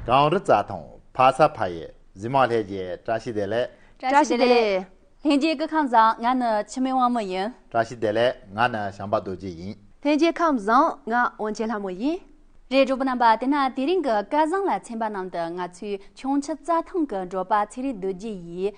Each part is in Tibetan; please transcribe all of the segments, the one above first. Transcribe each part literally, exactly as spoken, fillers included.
གངས་རི་རྩྭ་ཐང་ཕ་ས་ཕ་ཡུལ་གཟིགས་མོ་ལྷན་རྒྱས། བཀྲ་ཤིས་བདེ་ལེགས། བཀྲ་ཤིས་བདེ་ལེགས། ལྷན་རྒྱས་སྐུ་ཁམས་བཟང་། ང་ནི་འཆི་མེད་དབང་མོ་ཡིན། བཀྲ་ཤིས་བདེ་ལེགས། ང་ནི་བྱམས་པ་རྡོ་རྗེ་ཡིན། ལྷན་རྒྱས་ཁམས་བཟང་། ང་དབང་ཆེན་ལྷ་མོ་ཡིན། རེད། གྲོགས་པོ་རྣམ་པ། དེ་ན་དེ་རིང་གི་སྐལ་བཟང་ལ་ཚན་པ་ནང་དུ་ང་ཚོས་ཁྱུང་མཆུ་རྩྭ་ཐང་གི་འབྲོག་པ་ཚེ་རིང་རྡོ་རྗེ་ཡིས་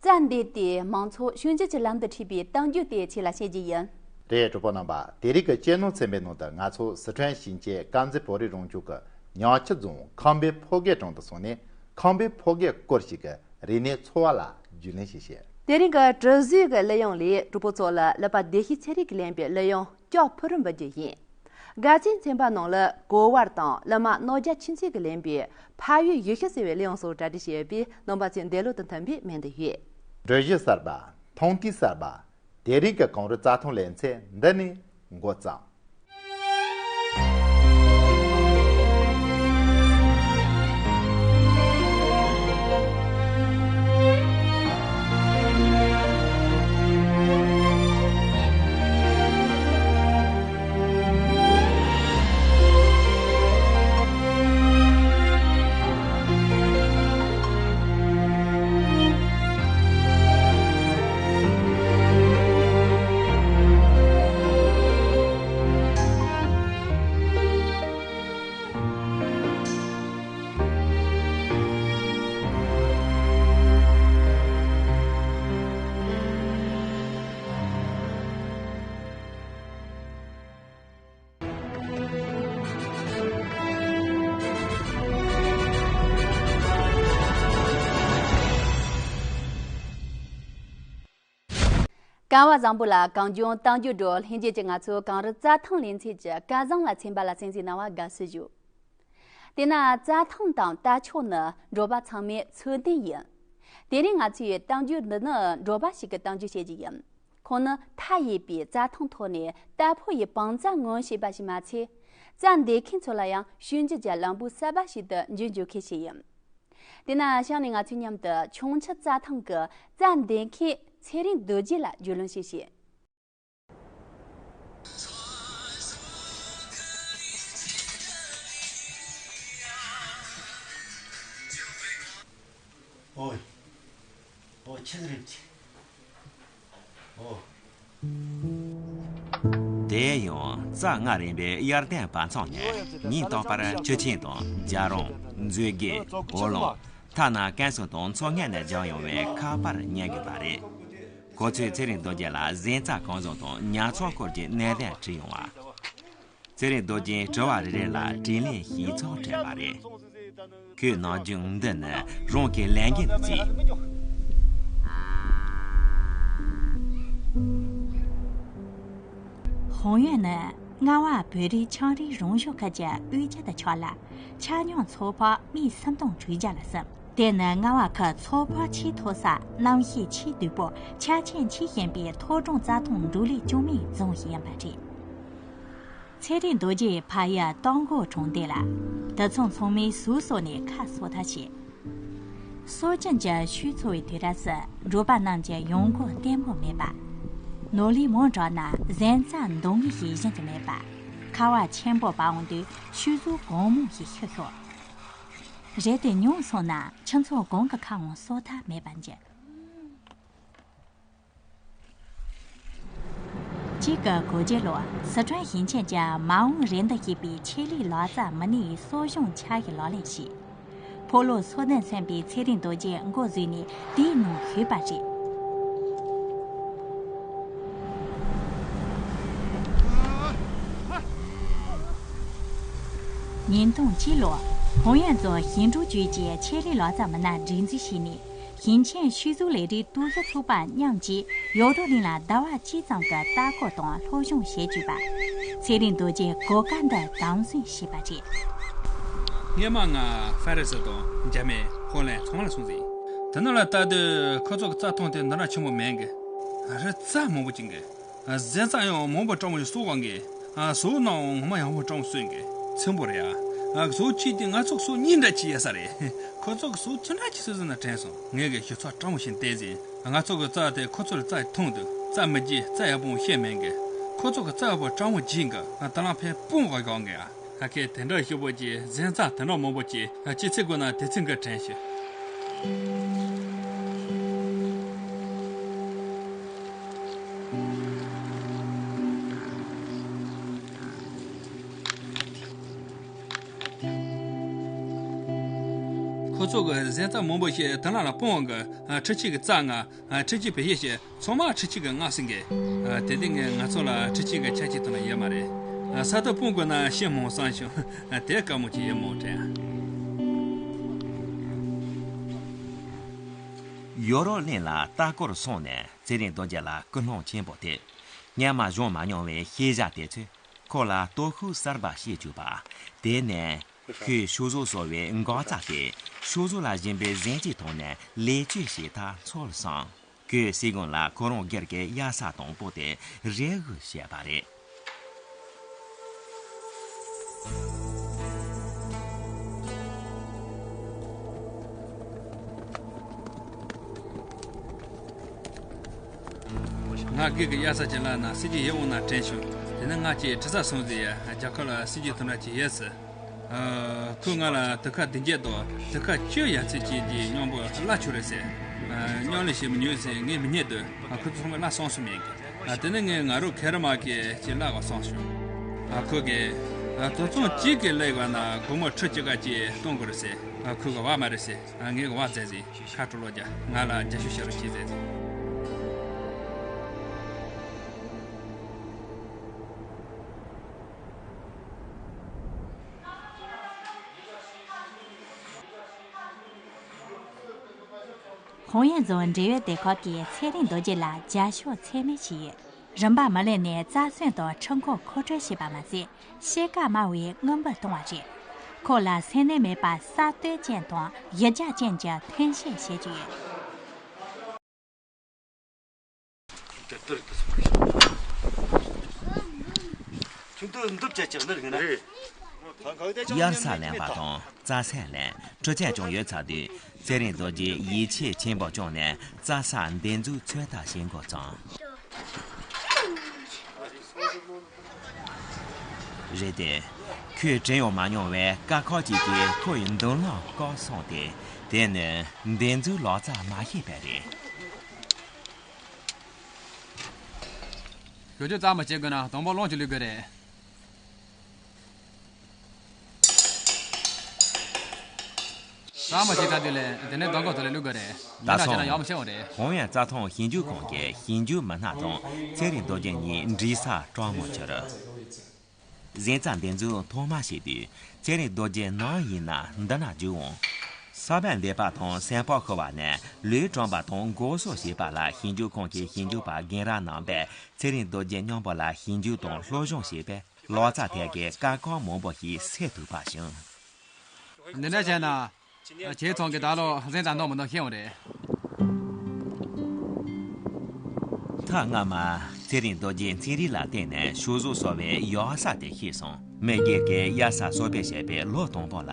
རྩྭ་འདེབས་ཏེ་མང་ཚོགས་ཞིང་ཆུ་གྱི་ལམ་དུ་ཁྲིད་པའི་གཏམ་རྒྱུད་དེ་ཁྱེད་ལ་བཤད་ཀྱི་ཡིན། རེད། གྲོགས་པོ་རྣམ་པ། དེ་རིང་གི་ཅེ་ནོ་ཚན་པའི་ནང་དུ་ང་ཚོ་སི་ཁྲོན་ཞིང་ཆེན་དཀར་མཛེས་བོད་རིགས་རང་སྐྱོང་གི་ཉག་ཆུ་རྫོང་ཁམས་པའི་ཕོ་སྐད་གྲོང་དུ་སོང་ནས། ཁམས་པའི་ཕོ་སྐད་སྐོར་ཞིག་གི་རིག་གནས་འཚོ་བ་ལ་རྒྱུས་ལོན་ཞིག་བྱས། དེ་རིང་གི་དྲི་ཟའི་གི་གླུ་དབྱངས་ལས་གྲོགས་པོ་ཚོ་ལ་ཀླད་པ་བདེ་སྐྱིད་ཚེ་རིང་གིས་ལེན་པའི་གླུ་དབྱངས་སྐྱོ་ཕུ་རུ་འབུལ་རྒྱུ་ཡིན། དགའ་ཚན་ཚན་པ་ནང་ལ་གོ་བར་དང་གླུ་མ་རྣོ་རྒྱ་ཆོས་འཛིན་གྱིས་ལེན་པའི་ཕ་ཡུལ་ཡུལ་ཤུལ་ཟེར་བའི་གླུ་དབྱངས་སོགས་གྲ་སྒྲིག་བྱས་ཡོད་པས། རྣམ་པ་ཚོས་འདོད་བློ་དང་མཐུན་པའི་མོས་འདུན་ཡོད། འགྲུལ་བཞུད་གསར་པ། མཐོང་ཐོས་གསར་པ། དེ་རིང་གི་གངས་རི་རྩྭ་ཐང་ལེ་ཚན་འདི་ནས་འགོ་བརྩམས། སྐལ་བ་བཟང་པོ་ལ་གངས་ལྗོངས་གཏམ་རྒྱུད་སྒྲོག་ལྷན་རྒྱས་ཀྱིས་ང་ཚོའི་གངས་རི་རྩྭ་ཐང་ལེ་ཚན་གྱི་སྐལ་བཟང་ལ་ཚན་པ་ལ་གསན་གཟིགས་གནང་བར་དགའ་བསུ་ཞུ། དེས་ན་རྩྭ་ཐང་དང་རྟ་མཆོག་ནི་འབྲོག་པ་ཚང་མའི་ཚོད་ལྟ་ཡིན། དེ་རིང་ང་ཚོའི་གཏམ་རྒྱུད་འདི་ནི་འབྲོག་པ་ཞིག་གི་གཏམ་རྒྱུད་བཤད་རྒྱུ་ཡིན། ཁོང་ནི་མཐའ་ཡས་པའི་རྩྭ་ཐང་ཐོག་ནས་རྟ་ཕོ་ཡི་བང་རྩལ་མངོན་ཤེས་པ་ཞིག་མ་ཚད། རྩྭ་འདེབས་མཁན་ཚོ་ལ་ཡང་ཞིང་ཆུ་གྱི་ལམ་བུ་གསར་པ་ཞིག་ཏུ་འགྱུར་འགྱུར་མཁན་ཞིག་ཡིན། དེས་ན་གཤམ་ནས་ང་ཚོས་མཉམ་དུ་ཁྱུང་མཆུ་རྩྭ་ཐང་གི་རྩྭ་འདེབས་མཁན་ཚེ་རིང་རྡོ་རྗེ་ལ་རྒྱུས་ལོན་ཞིག་བྱེད། ཨོ། ཨོ། ཆི་ཟིག་རེད་ཅི། ཨོ། དེ་ཡང་རྩྭ་རྔ་རན་པའི་དབྱར་ཟླའི་བར་མཚམས་ནས་ཉིན་རྟག་པར་ཆུ་ཆེན་དང་རྒྱ་རོང་། མཛོད་དགེ། ཨོ་ལོང་། ཐ་ན་ཀན་སུའུ་དང་མཚོ་སྔོན་ནས་རྒྱང་ཡོང་བའི་ཁ་པར་ཉན་དགོས་པ་རེད། ཁོ་ཚོས་ཚེ་རིང་རྡོ་རྗེ་ལ་གཟན་རྩྭ་གང་བཟོ་དང་ཉ་ཚོང་སྐོར་གྱི་གནས་ཚུལ་དྲིས་ཡོང་བ། ཚེ་རིང་རྡོ་རྗེས་དྲི་བ་རེ་རེ་ལ་དྲིས་ལན་ཞིབ་ཚགས་སྤྲད་པ་རེད། ཁོས་ནམ་རྒྱུན་འདི་ནི་རང་གི་ལས་འགན་དུ་བརྩིས། ཧོང་ཡོན་ནི་རྔ་བ་བོད་རིགས་ཆའང་རིགས་རང་སྐྱོང་ཁུལ་གྱི་དབུས་རྒྱུད་དུ་ཆགས་ལ། ཆ་སྙོམས་ཚོ་ཕག་མི་སུམ་སྟོང་དྲུག་བརྒྱ་ལ་ཟིན། དེ་ནི་རྔ་བ་ཁུལ་ཚོ་ཕག་ཆེས་མཐོ་ས། གནམ་གཤིས་ཆེས་དྭངས་པོ། ཆ་རྐྱེན་ཆེས་ཞན་པའི་མཐོ་གྲོང་རྩྭ་ཐང་འབྲོག་ལས་སྐྱོང་མིའི་རྫོང་ཞིག་ཡིན་པ་རེད། ཚེ་རིང་རྡོ་རྗེའི་ཕ་ཡུལ་རྟ་མགོ་གྲོང་རྡལ་ལ། དུད་ཚང་ཚང་མས་ཟོག་གསོ་ནས་ཁ་གསོ་ཐབས་བྱས། སྲོལ་རྒྱུན་གྱི་ཆོས་འཚོ་བའི་དུས་རབས་སུ་འབྲོག་པ་རྣམས་ཀྱི་ཡོང་སྒོ་བརྟན་པོ་མེད་པ། ནོར་ལུག་མང་དྲགས་ན་གཟན་རྩྭ་འདང་ངེས་ཤིག་བཞིན་དུ་མེད་པ། ཁ་བ་ཆེན་པོ་འབབ་འོང་དུས་ཆུ་ཟོག་གང་མང་ཞིག་ཤི་ཤོར། རེད་དེ་ཉུང་སོང་ན་ཁྱུ་ཚོགས་གང་གི་ཁ་འོང་གསོ་ཐབས་མེད་པར་འགྱུར། གཅིག་གི་དགུ་བརྒྱ་ལོར་སི་ཁྲོན་ཞིང་ཆེན་གྱི་མ་འོངས་རེ་འདུན་ཞེས་པའི་ཆེད་ལས་ལག་རྩལ་མི་སྣའི་གསོ་སྦྱོང་འཆར་གཞི་ལག་ལེན་བྱས། ཕོ་ལོ་སོ་བདུན་སོན་པའི་ཚེ་རིང་རྡོ་རྗེ་འགོ་བཟུང་ནས་དེའི་ནང་ཞུགས་པ་རེད། ཉིས་སྟོང་གཅིག་ལོར་ཧོང་ཡོན་མཚོ་ཞིང་འབྲོག་ཅུས་ཀྱིས་ཆེད་ལས་ལག་རྩལ་མི་སྣ་སྒྲིག་འཛུགས་བྱས་ནས། ཞིང་ཆེན་ཆུ་ཟོག་ལས་རིགས་གཏོར་བཤེར་ཚོགས་པ་མཉམ་གྱིས་ཡོ་རོབ་གླིང་ལ་ཟླ་བ་གཅིག་ཙམ་གྱི་ལྟ་སྐོར་དང་སློབ་སྦྱོང་བྱེད་བཅུག་པ། ཚེ་རིང་རྡོ་རྗེས་གོ་སྐབས་འདི་དམ་འཛིན་བྱས་པ་རེད། སྔོན་མ་ང་ཧྥ་རན་སི་དང་འཇར་མན། ཧོ་ལན་ཚང་མ་ལ་སོང་ཟིན། དེ་ནང་ལ་ལྟ་དུས་ཁོ་ཚོ་གི་རྩྭ་ཐང་དེ་འདི་འདྲ་ཆེན་པོ་མེད་གི། རི་རྩྭ་མང་པོ་ཅིག་གི། གཟན་རྩྭ་ཡང་མང་པོ་སྤྲང་པོ་ཞིག་གསོ་གང་གི། ཨ། ཟོག་ནང་ངོ་མ་ཡང་མོ་སྤྲང་པོ་གསོ་གི། ཚིམ་པོ་རེད་ཨ། ཨ། ཟོག་གཅིག་དེ་ང་ཚོ་གི་ཟོག་གཉིས་འདྲ་གཅིག་ཡོད་ས་རེད། ཁོ་ཚོ་གི་ཟོག་ཅི་འདྲ་གཅིག་གསོ་ཟིན་ན་དྲན་སོང་། ངས་གི་ཞིབ་ཚགས་སྤྲང་པོ་ཞིག་བལྟས་ཟིན། ང་ཚོ་གི་རྩྭ་དེ་ཁོ་ཚོ་ལ་རྩྭ་ཡི་མཐོང་དུས་རྩྭ་མི་རྒྱས་རྩྭ་ཡག་པོ་བཤད་མེད་གི། ཁོ་ཚོ་གི་རྩྭ་ཡག་པོ་སྤྲང་པོ་རྒྱས་གི། ཨ། ད་ལང་ཕན་སྤུངས་ག་གང་གི་ཨ། ཁ་ཁེ་དེ་འདྲ་ཞིག་པོ་ཅིག་གཟན་རྩྭ་དེ་འདྲ་མང་པོ་ཅིག་ཅི་ཚེ་དགོས་ན་དེ་ཚེ་འགའ་དྲན་ཤག་ཁོ་ཚོ་གི་གཟན་རྩྭ་མང་པོ་ཞིག་དེ་ལ་ལ་སྤུངས་གི་ཁྲི་གཅིག་གི་རྩྭ་ང་ཁྲི་གཅིག་བེ་ཤེ་ཞིག་ཚང་མ་ཁྲི་གཅིག་གི་ང་སྲིན་གི་དེ་དེ་ངས་ང་ཚོ་ལ་ཁྲི་གཅིག་གི་ཆ་གཅིག་དང་ཡོད་མ་རེད། ས་ཐོག་སྤུངས་དགོས་ན་ཤི་མོང་སང་བྱུང་དེ་དཀའ་མོ་ཅིག་ཡོད་མོ་དྲན། ཡོ་རོབ་གླིང་ལ་ལྟ་སྐོར་སོང་ནས་ཚེ་རིང་རྡོ་རྗེ་ལ་སྐུལ་སློང་ཆེན་པོ་དེ། སྔོན་མ་བྱུང་མ་མྱོང་བའི་ཤེས་བྱ་དེ་ཚོས་ཁོ་ལ་སྟོབས་ཤུགས་གསར་པ་བྱིན་བཅུག་པ། དེ་ནས་ཁོས་ཤུག་གཟུགས་གསོ་བའི་འགག་རྩ་དེ་ཤུག་གཟུགས་ལ་ཞིམ་པའི་གཟན་གྱི་ཐོག་ནས་ལེགས་བཅོས་བྱེད་ཐབས་འཚོལ་སོང་། ཁོས་སྲིད་གོང་ལ་ཁོ་རང་སྒེར་གྱི་གཡར་ས་དང་པོ་དེ་རེ་སྒུག་བྱས་པ་རེད། ང་སྒེར་གྱི་གཡར་ས་ཅིག་ལ་ན་སྲིད་ཀྱི་ཡིད་འོང་ན་དྲན་བྱུང་། དེ་ནས་ང་ཅིག་ཁྲི་ས་སོང་ཟིག་ཡ་རྒྱ་གར་ལ་སྲིད་ཀྱི་དུམ་གྲ་ཅིག་ཡོད་ཟེར། ཁོས་ང་ལ་དུ་ཁ་བདུན་བརྒྱད་དང་དུ་ཁ་བཅུ་ཡན་ཚད་ཅིག་གི་སྙིང་པོ་གླ་ཆོག་རེད་ཟེར། སྙིང་ལས་བྱེད་མི་ཉུང་ཟེར་ངས་མི་རྙེད་དུས་ཁོ་ཚོ་ཚང་མས་གླ་སོང་སོང་མེད་གི་དེ་ནས་ངས་ང་རོ་ཁེ་ར་མ་གི་ཅིག་གླ་ག་སོང་བྱུང་། ཁོ་གིས་དུ་ཚང་གཅིག་གི་ལས་བ་ན་སྒོར་མོ་ཁྲི་གཅིག་ག་ཅིག་གཏོང་དགོས་རེད་ཟེར། ཁོ་གི་བ་མ་རེད་ཟེར། ངས་གི་བ་བཙལ་ཟིན་ཁ་སྤྲོ་ལོ་རྒྱ་ང་ལ་རྒྱ་ཤུ་ཤ་རུ་ཅིག་བཙལ་ཟིན། ཧོང་ཡན་རྫོང་འབྲེལ་ཡོད་སྡེ་ཁག་གིས་ཚེ་རིང་རྡོ་རྗེ་ལ་རྒྱ་ཤོག་ཚད་མེད་བྱས་ཡོད། རིམ་པ་མ་ལེགས་ནས་རྩྭ་སོན་དང་འཕྲུལ་འཁོར་མཁོ་སྤྲོད་བྱས་པ་མ་ཟད། ཤེལ་དཀར་དམར་བའི་དངུལ་འབུལ་བཏང་བ་རེད། ཁོ་ལ་སེམས་ནད་མེད་པར་གསར་གཏོད་ཅན་དང་གཞི་རྒྱ་ཅན་གྱི་ཐོན་སྐྱེད་བྱེད་ཀྱི་ཡོད། གཡར་ས་ལེན་པ་དང་རྩྭ་སོན་ལེན་འཕྲུལ་ཆས་ཀྱང་ཡོད་ཚར་དུས་ཚེ་རིང་རྡོ་རྗེས་ཡིད་ཆེས་ཆེན་པོ་བྱུང་ནས་རྩྭ་ས་འདེབས་འཛུགས་ཚོད་ལྟ་བྱེད་འགོ་བརྩམས། རེད་དེ། ཁོས་དྲན་ཡང་མ་མྱོང་བའི་དཀའ་ཁག་ཅིག་གིས་ཁོ་ཡི་མདུན་ལམ་བཀག་སོང་སྟེ། དེ་ནི་འདེབས་འཛུགས་ལག་རྩལ་མ་ཤེས་པས་རེད། ཞོ་ཆུ་གཙང་མ་བྱེད་དགོས་ན་དང་པོ་རླུང་ཅིག་བླུག་དགོས་རེད། གཙང་མ་བྱེད་ཚར་དུས་ལས་དེ་ནས་རྡོ་འགོག་ཐོག་ལས་བླུག་དགོས་རེད། མི་འདྲ་བྱས་ན་ཡག་མོ་ཆེ་བ་རེད། ཧོང་ཡན་རྩྭ་ཐང་ཞིབ་འཇུག་ཁང་གི་ཞིབ་འཇུག་མི་སྣ་དང་ཚེ་རིང་རྡོ་རྗེ་གཉིས་འདྲིས་ས་སྤྲང་མོ་གྱུར། གཟན་རྩྭ་འདེབས་འཛུགས་ཐོག་མ་བྱེད་དུས་ཚེ་རིང་རྡོ་རྗེ་ནམ་ཡིན་ན་འདི་ན་རྒྱུག་འོང་། ས་བོན་འདེབས་པ་དང་སེམས་པ་ཤོར་བ་ནས་ལུས་དྲངས་པ་དང་འགོག་སྲུང་བྱེད་པ་ལ་ཞིབ་འཇུག་ཁང་གི་ཞིབ་འཇུག་པ་རྒན་རབས་རྣམ་པས་ཚེ་རིང་རྡོ་རྗེ་མཉམ་པོ་ལ་ཞིབ་འཇུག་དང་སློབ་སྦྱོང་བྱས་པས། ལག་རྩལ་ཐད་ཀའི་དཀའ་ཁག་མང་པོ་ཞིག་སེལ་ཐུབ་པ་བྱུང་། འདི་འདྲ་བྱས་ན། ཁྱེད་ཚང་གི་ད་ལོ་གཟན་རྩྭ་འདང་མི་འདང་ཤེས་འོང་རེད། ཐ་སྔ་མ་ཚེ་རིང་རྡོ་རྗེས་ཚན་རིག་ལ་བརྟེན་ནས་ཤུག་གཟུགས་གསོ་བའི་ཡག་ས་དེ་ཤེས་སོང་། མི་སྒེར་གྱི་གཡར་ས་གསོ་སྤེལ་བྱས་པའི་ལོ་དང་པོ་ལ་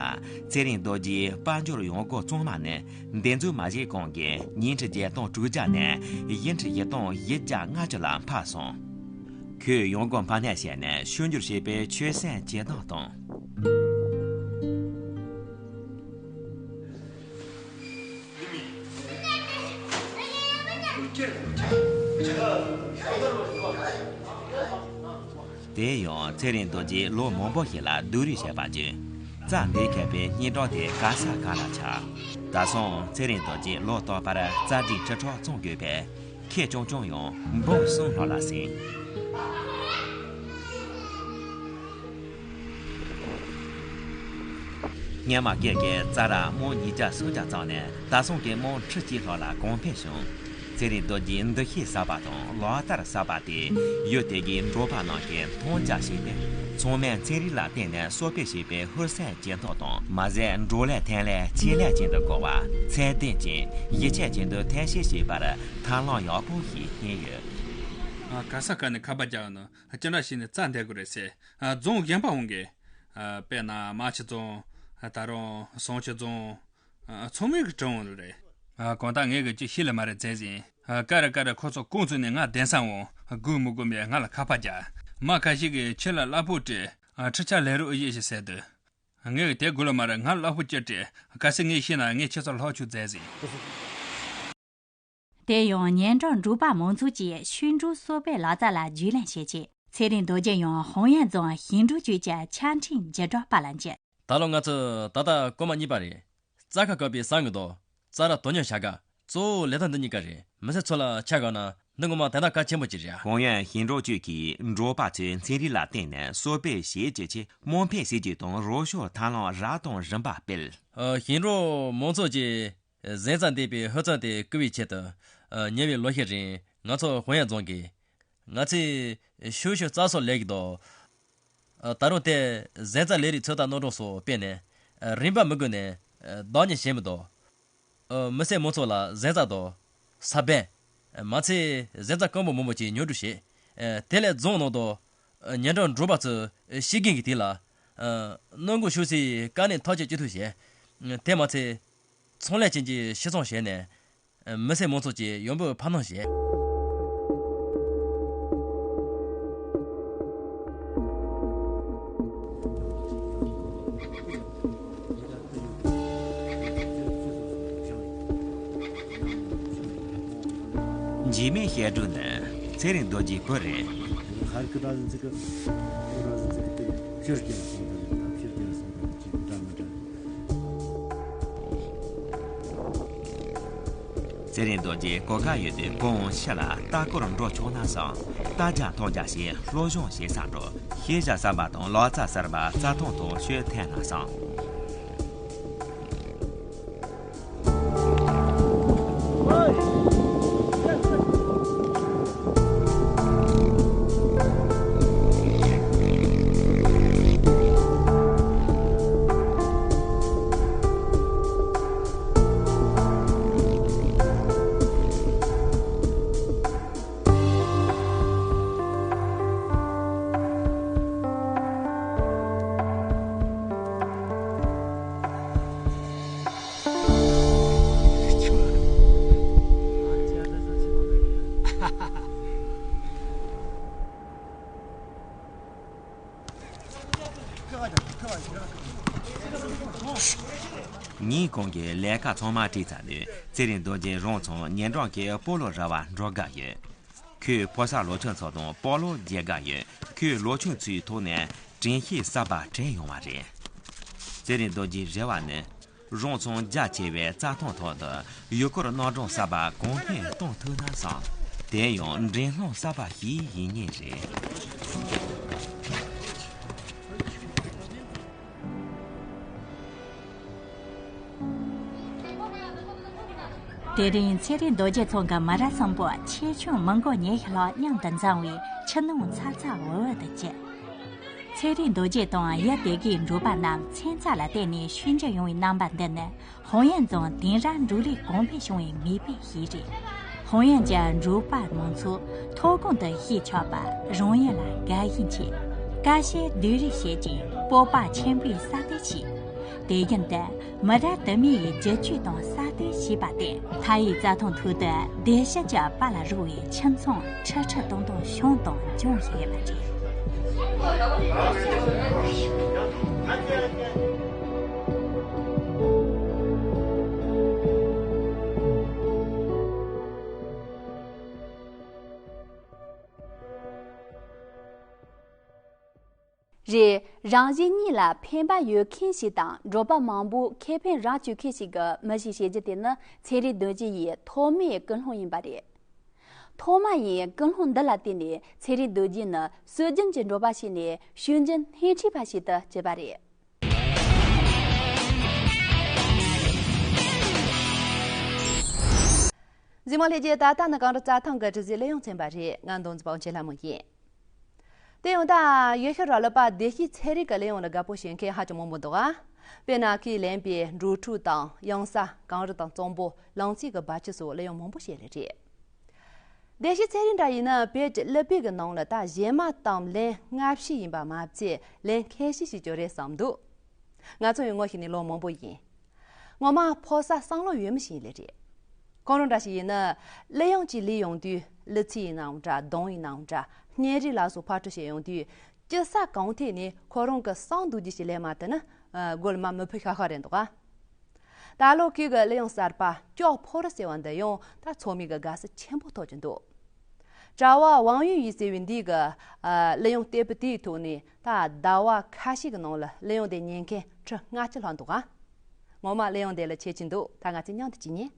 ཚེ་རིང་རྡོ་རྗེའི་དཔལ་འབྱོར་ཡོང་སྒོ་གཙང་མ་ནི་འདེབས་འཛུགས་མ་བྱས་གོང་གི་ཉིས་ཁྲི་བརྒྱད་སྟོང་དྲུག་བརྒྱ་ནས་བཞི་ཁྲི་བཞི་སྟོང་བཞི་བརྒྱ་ལྔ་བཅུ་ལ་འཕར་སོང་། ཁོས་ཡོང་སྒོ་འཕར་སྣོན་བྱས་ནས་ཕྱུག་འགྱུར་བྱེད་པའི་ཆོད་སེམས་ཇེ་དྭངས་བཏང་། དེ་ཡང་ཚེ་རིང་རྡོ་རྗེས་ལོ་མང་པོ་ཞིག་ལ་སྡུག་རུས་བྱས་པ་བརྒྱུད། རྩྭ་འདེབས་མཁས་པའི་སྙིང་སྟོབས་དེ་ག་ས་ག་ལ་ཆགས། ད་སོང་ཚེ་རིང་རྡོ་རྗེས་ལོ་རྟག་པར་རྩྭ་སྒྲིག་ཁྲི་ཕྲག་བཙོང་དགོས་པས། ཁེ་ཆུང་ཆུང་ཡང་འབུམ་གསུམ་ལྷག་ལ་ཟིན། སྔོན་མ་སྒེར་གྱི་རྩྭ་ར་རྨོ་ཉིས་བརྒྱ་སུམ་བརྒྱ་བཙོངས་ནས་ད་སོང་གི་རྨོ་ཁྲི་གཅིག་ལྷག་ལ་གོང་འཕེལ་བྱུང་། ཚེ་རིང་རྡོ་རྗེའི་འདུ་ཤེས་གསར་པ་དང་ལག་བསྟར་གསར་པ་དེས་ཡུལ་དེ་གའི་འབྲོག་པ་རྣམས་ཀྱི་མཐོང་རྒྱ་ཞིག་སྟེ། ཚང་མས་ཚན་རིག་ལ་བརྟེན་ནས་གསོ་སྤེལ་བྱེད་པའི་ཧུར་སེམས་ཇེ་མཐོར་བཏང་། མ་ཟད་འབྲོག་ལས་ཐོན་ལས་ཆེད་ལས་ཅན་དུ་བཀོལ་བ། ཚད་ལྡན་ཅན་གཞི་ཁྱོན་ཅན་དུ་ཐོན་སྐྱེད་བྱེད་པར་ཐབས་ལམ་ཡག་པོ་ཞིག་བསྟན་ཡོད། ག་ས་ག་ནས་ཁ་པར་རྒྱག་ནོ། ཅི་འདྲ་བྱས་ནས་རྩྭ་འདེབས་དགོས་རེད་ཟེར། རྫོང་གཞན་པ་འོང་གི། དཔེར་ན་རྨ་ཆུ་རྫོང་། ད་རུང་བྱང་ཆུབ་རྫོང་། ཚང་མས་གི་དྲི་འོང་ནི་རེད། གང་ལྟར་ངས་གི་ཅི་ཤེས་ལ་མ་རེད་བཙལ་ཟིན། ཀ་རེ་ཀ་རེ་ཁོ་ཚོ་ཀུང་ཚོ་ནས་ང་གདན་ས་འོང་། དགོས་མི་དགོས་མེད་ང་ལ་ཁ་པར་རྒྱག་མ་ཁ་ཤས་གི་ཁྱི་ལ་གླ་ཕོགས་སྤྲད། ཨ། ཁྲི་ཆ་ལས་རོགས་ཨུ་ཡེ་ཞིག་ཟེར་དུས། ངས་དེ་དགོས་ལ་མ་རེད། ང་གླ་ཕོགས་ཅི་སྤྲད། གལ་སྲིད་ངས་ཤེས་ན་ངས་ཁྱེད་ཚོ་ལྷག་ཆུ་མཛད་ཟིན། དེ་ཡང་ཉེ་འགྲམ་འབྲོག་པ་མང་ཚོགས་ཀྱིས་ཤིང་འབྲུ་གསོ་སྤེལ་ལག་རྩལ་ལ་རྒྱུས་ལོན་བྱེད་ཆེད། ཚེ་རིང་རྡོ་རྗེ་ཡང་ཧོང་ཡན་རྫོང་ཞིང་འབྲོག་ཅུས་ཀྱི་ཆ་འཕྲིན་བརྒྱུད་སྒྲོག་པ་ལ་འཇུས། ད་ལོ་ང་ཚོ་ད་ལྟ་སྐར་མ་གཉིས་པ་རེད། རྩྭ་ཁ་བཀབ་པའི་ས་ངོས་དང་རྩྭ་ར་དོ་སྙོམས་བྱ་ག་གཙོ་བོ་ལས་དོན་འདི་གཉིས་ཀ་རེད། མི་སེར་ཚོ་ལ་ཆ་བཞག་ན་འདི་ངོ་མ་དོན་དག་གལ་ཆེན་པོ་ཅིག་རེད། ཧོང་ཡན་ཞིང་འབྲོག་ཅུས་ཀྱིས་འབྲོག་པ་ཚོའི་ཚན་རིག་ལ་བརྟེན་ནས་གསོ་སྤེལ་བྱེད་ཀྱི་ཆེད་སྨོན་ཕན་སྲིད་ཇུས་དང་རོགས་སྐྱོར་ཐབས་ལམ་རབ་དང་རིམ་པ་སྤེལ། ཨ། ཞིང་འབྲོག་མང་ཚོགས་ཀྱི་གཟན་རྩྭ་འདེབས་པའི་ཤ་ཚ་དེ་བརྐུ་བའི་ཆེད་དུ། ཨ། ཉེ་བའི་ལོ་ཤས་རིང་ང་ཚོ་ཧོང་ཡན་རྫོང་གིས་ང་ཚོས་ཤུགས་ཆེ་རྩྭ་གསོ་ལས་ཀྱི་འདུག་ཨ། ད་རུང་དེ་གཟན་རྩྭ་ལས་རིགས་ཚོད་ལྟ་རྣམ་གྲངས་སོགས་སྤེལ་ནས། ཨ། རིན་པ་མི་དགོས་ནས། ཨ། བདག་གཉེར་བྱེད་མི་འདུག་ཨ། མི་སེར་མང་ཚོགས་ལ་གཟན་རྩྭ་དང་ས་བོན། ཨ། མ་ཚད་གཟན་རྩྭ་སྐམ་པོ་མང་པོ་ཅིག་ཉོ་སྒྲུབ་བྱས། ཨ། དེ་ལས་རྫོང་ནང་དུ། ཨ། ཉེ་འགྲམ་འབྲོག་པ་ཚོས་ཤེས་མཁན་གྱི་དུས་ལ། ཨ། སྣུམ་འཁོར་ཤོར་སའི་དཀའ་གནད་ཐག་གཅོད་ཅི་ཐུབ་བྱས། ཨ། དེ་མ་ཚད། ཚོང་ལས་ཅན་གྱི་ཕྱིར་ཚོང་བྱས་ནས། ཨ། མི་སེར་མང་ཚོགས་ཀྱི་ཡོང་འབབ་འཕར་སྣོན་བྱས། འཇིགས་མེད་བཤད་སྒྲོན་ནི་ཚེ་རིང་རྡོ་རྗེའི་བུ་རེད། ཚེ་རིང་རྡོ་རྗེ་གོ་སྐབས་ཡོད་དུས་ཁོའང་ཕྱི་ལ་ལྟ་སྐོར་འགྲོ་ཆོག་ན་བསམ། ལྟ་རྒྱ་མཐོང་རྒྱ་ཞིག་སློབ་སྦྱོང་བྱེད་ས་འགྲོ། ཤེས་བྱ་གསར་པ་དང་ལག་རྩལ་གསར་པ་རྩྭ་ཐང་དུ་ཤོད་ཐུབ་ན་བསམ། ཉིན་གུང་གི་ལས་ཀ་ཚང་མ་བྲིས་ཚར་དུས་ཚེ་རིང་རྡོ་རྗེ་རང་ཚང་ཉེ་འགྲམ་གྱི་སྤོ་ལོ་ར་བར་འགྲོ་དགའ་ཡོད། ཁོས་ཕོ་གསར་ལོ་ཆུང་ཚོ་དང་སྤོ་ལོ་རྒྱག་དགའ་ཡོད། ཁོས་ལོ་ཆུང་ཚོའི་ཐོག་ནས་དྲན་ཤེས་གསར་པ་དྲན་ཡོང་བ་རེད། ཚེ་རིང་རྡོ་རྗེའི་རེ་བ་ནི། རང་ཚང་རྒྱ་ཆེ་བའི་རྩྭ་ཐང་ཐོག་ཏུ་ཡུལ་སྐོར་རྣམ་གྲངས་གསར་པ་གོང་འཕེལ་གཏོང་ཐུབ་ན་བསམ། དེ་ཡང་འགྲན་སློང་གསར་པ་ཞིག་ཡིན་ངེས་རེད། དེ་རིང་ཚེ་རིང་རྡོ་རྗེ་ཚང་གི་མི་རབས་གསུམ་པོ་ཆེ་ཆུང་མི་འགོ་ཉི་ཤུ་ལྷག་མཉམ་དུ་འཛོམས་པའི་ཆུ་ནང་ཚ་ཚ་འུར་འུར་དུ་གྱུར། ཚེ་རིང་རྡོ་རྗེ་དང་ཡུལ་དེ་གའི་འབྲོག་པ་རྣམས་ཚན་རྩལ་ལ་བརྟེན་ནས་ཞིང་ཆུ་ཡོང་བའི་རྣམ་པ་འདི་ནི་ཧོང་ཡན་རྫོང་དེང་རབས་འབྲོག་ལས་གོང་འཕེལ་བྱུང་བའི་མིག་དཔེ་ཞིག་རེད། ཧོང་ཡན་གྱི་འབྲོག་པ་མང་ཚོགས་ཐོ་གོང་དུ་གཞས་ཆགས་པ་རང་ཡུལ་ལ་དགའ་ཞེན་ཆེ། ཀ་ཤེད་སྡུད་རེས་བྱེད་ཅིང་སྤོབས་པ་ཆེན་པོས་གསར་གཏོད་བྱས། དེ་བཞིན་དུ། མི་རབས་དུ་མའི་བསྒྱུར་བཅོས་དང་གསར་གཏོད་བྱས་པ་སྟེ། མཐའ་ཡས་རྩྭ་ཐང་ཐོག་ཏུ་སྡེ་བཞི་གྱི་དཔལ་ལ་རོལ་བའི་ཁྱིམ་ཚང་ཁྲི་ཁྲི་སྟོང་སྟོང་བྱུང་དང་འབྱུང་བཞིན་ཡོད་པ་རེད། རེད། རང་གཞན་གཉིས་ལ་ཕན་པ་ཡོད་མཁན་ཞིག་དང་འབྲོག་པ་མང་པོ་ཁེ་ཕན་རག་བཅུག་མཁན་ཞིག་གི་མི་ཞིག་བྱེད་རྒྱུ་དེ་ནི་ཚེ་རིང་རྡོ་རྗེ་ཡི་ཐོག་མའི་ཀུན་སློང་ཡིན་པ་རེད། ཐོག་མ་ཡི་ཀུན་སློང་འདི་ལ་བརྟེན་ནས་ཚེ་རིང་རྡོ་རྗེ་ནི་སྲོལ་རྒྱུན་གྱི་འབྲོག་པ་ཞིག་ནས་ཤུལ་རྒྱུན་སྣེ་ཁྲིད་པ་ཞིག་ཏུ་གྱུར་པ་རེད། གཟིགས་མོ་ལྷན་རྒྱས། ད་ལྟ་ནི་གངས་རི་རྩྭ་ཐང་གི་དྲི་ཟའི་གླུ་དབྱངས་ཚན་པ་རེད། ང་མདུན་རྩེ་པ་ཆེ་ལྷ་མོ་ཡིན། དེ་ཡང་ད་ཡུལ་ཤུལ་ར་ལུག་པ་བདེ་སྐྱིད་ཚེ་རིང་གི་གླུ་དབྱངས་ལ་དགའ་པོ་བྱེད་མཁན་ཧ་ཅང་མང་པོ་འདུག་ཨ། དཔེར་ན་ཁོས་ལེན་པའི་འབྲོག་ཕྲུག་དང་གཡང་ས། གངས་རི་དང་གཙང་པོ། ལང་ཚོའི་གི་སྦ་ཆུ་སོགས་གླུ་དབྱངས་མང་པོ་ཞིག་ལས་རེད། བདེ་སྐྱིད་ཚེ་རིང་འདྲ་ཡིན་ན་བོད་ཀྱི་གླུ་དཔེ་གི་ནང་ལ་ད་གཞས་མ་གཏམ་ལན་སྔ་ཕྱི་ཡིན་པ་མ་ཚད་ལན་ཁ་ཤས་ཤིག་ཀྱང་རེད་བསམ་འདུག་ང་ཚོ་ཡང་ངོ་ཤེས་ནས་ལོ་མང་པོ་ཡིན། ངོ་མ་ཕོ་གསར་བསམ་བློ་ཡོད་མི་ཞིག་ལས་རེད། ཁོང་རང་འདྲ་ཞིག་ཡིན་ན་གླུ་དབྱངས་ཀྱི་ལས་ཡོང་དུས་གླུ་ཚིག་ཡིན་ནའང་འདྲ། གདངས་ཡིན་ནའང་འདྲ། སྙན་རིགས་ལ་སོགས་ཕར་འཕྲོས་བྱས་ཡོང་དུས། ཡུལ་ས་གང་ཐད་ནས་ཁོ་རང་གི་བསང་བསྡུ་རྒྱུ་ཞིག་ལས་མ་ཐུབ་ན། ཨ། རྒོལ་མ་མི་ཕོད་ཤག་ཤག་རེད་འདུག་ག་ད་ལོ་ཁུལ་གྱི་གླུ་དབྱངས་གསར་པ་སྐྱོག་ཕོར་ཟེར་བ་འདི་ཡང་ད་ཚང་མས་གི་དགའ་བསུ་ཆེན་པོ་ཐོབ་ཀྱི་འདུག་གྲྭ་བ་ཝང་ཡུན་ཡི་ཟེར་བའི་འདི་གི། ཨ། གླུ་དབྱངས་དེབ་དེའི་ཐོག་ནས་ད་ཟླ་བ་ཁ་ཤས་ཀྱི་ནང་ལ་གླུ་དབྱངས་དེ་ཉན་མཁན་ཁྲི་ལྔ་བཅུ་ལྷག་འདུག་ག་ངོ་མ་གླུ་དབྱངས་དེ་ལ་ཁྱད་ཀྱི་འདུག་ད་ང་ཚོས་མཉམ་དུ་ཅིག་ཉན།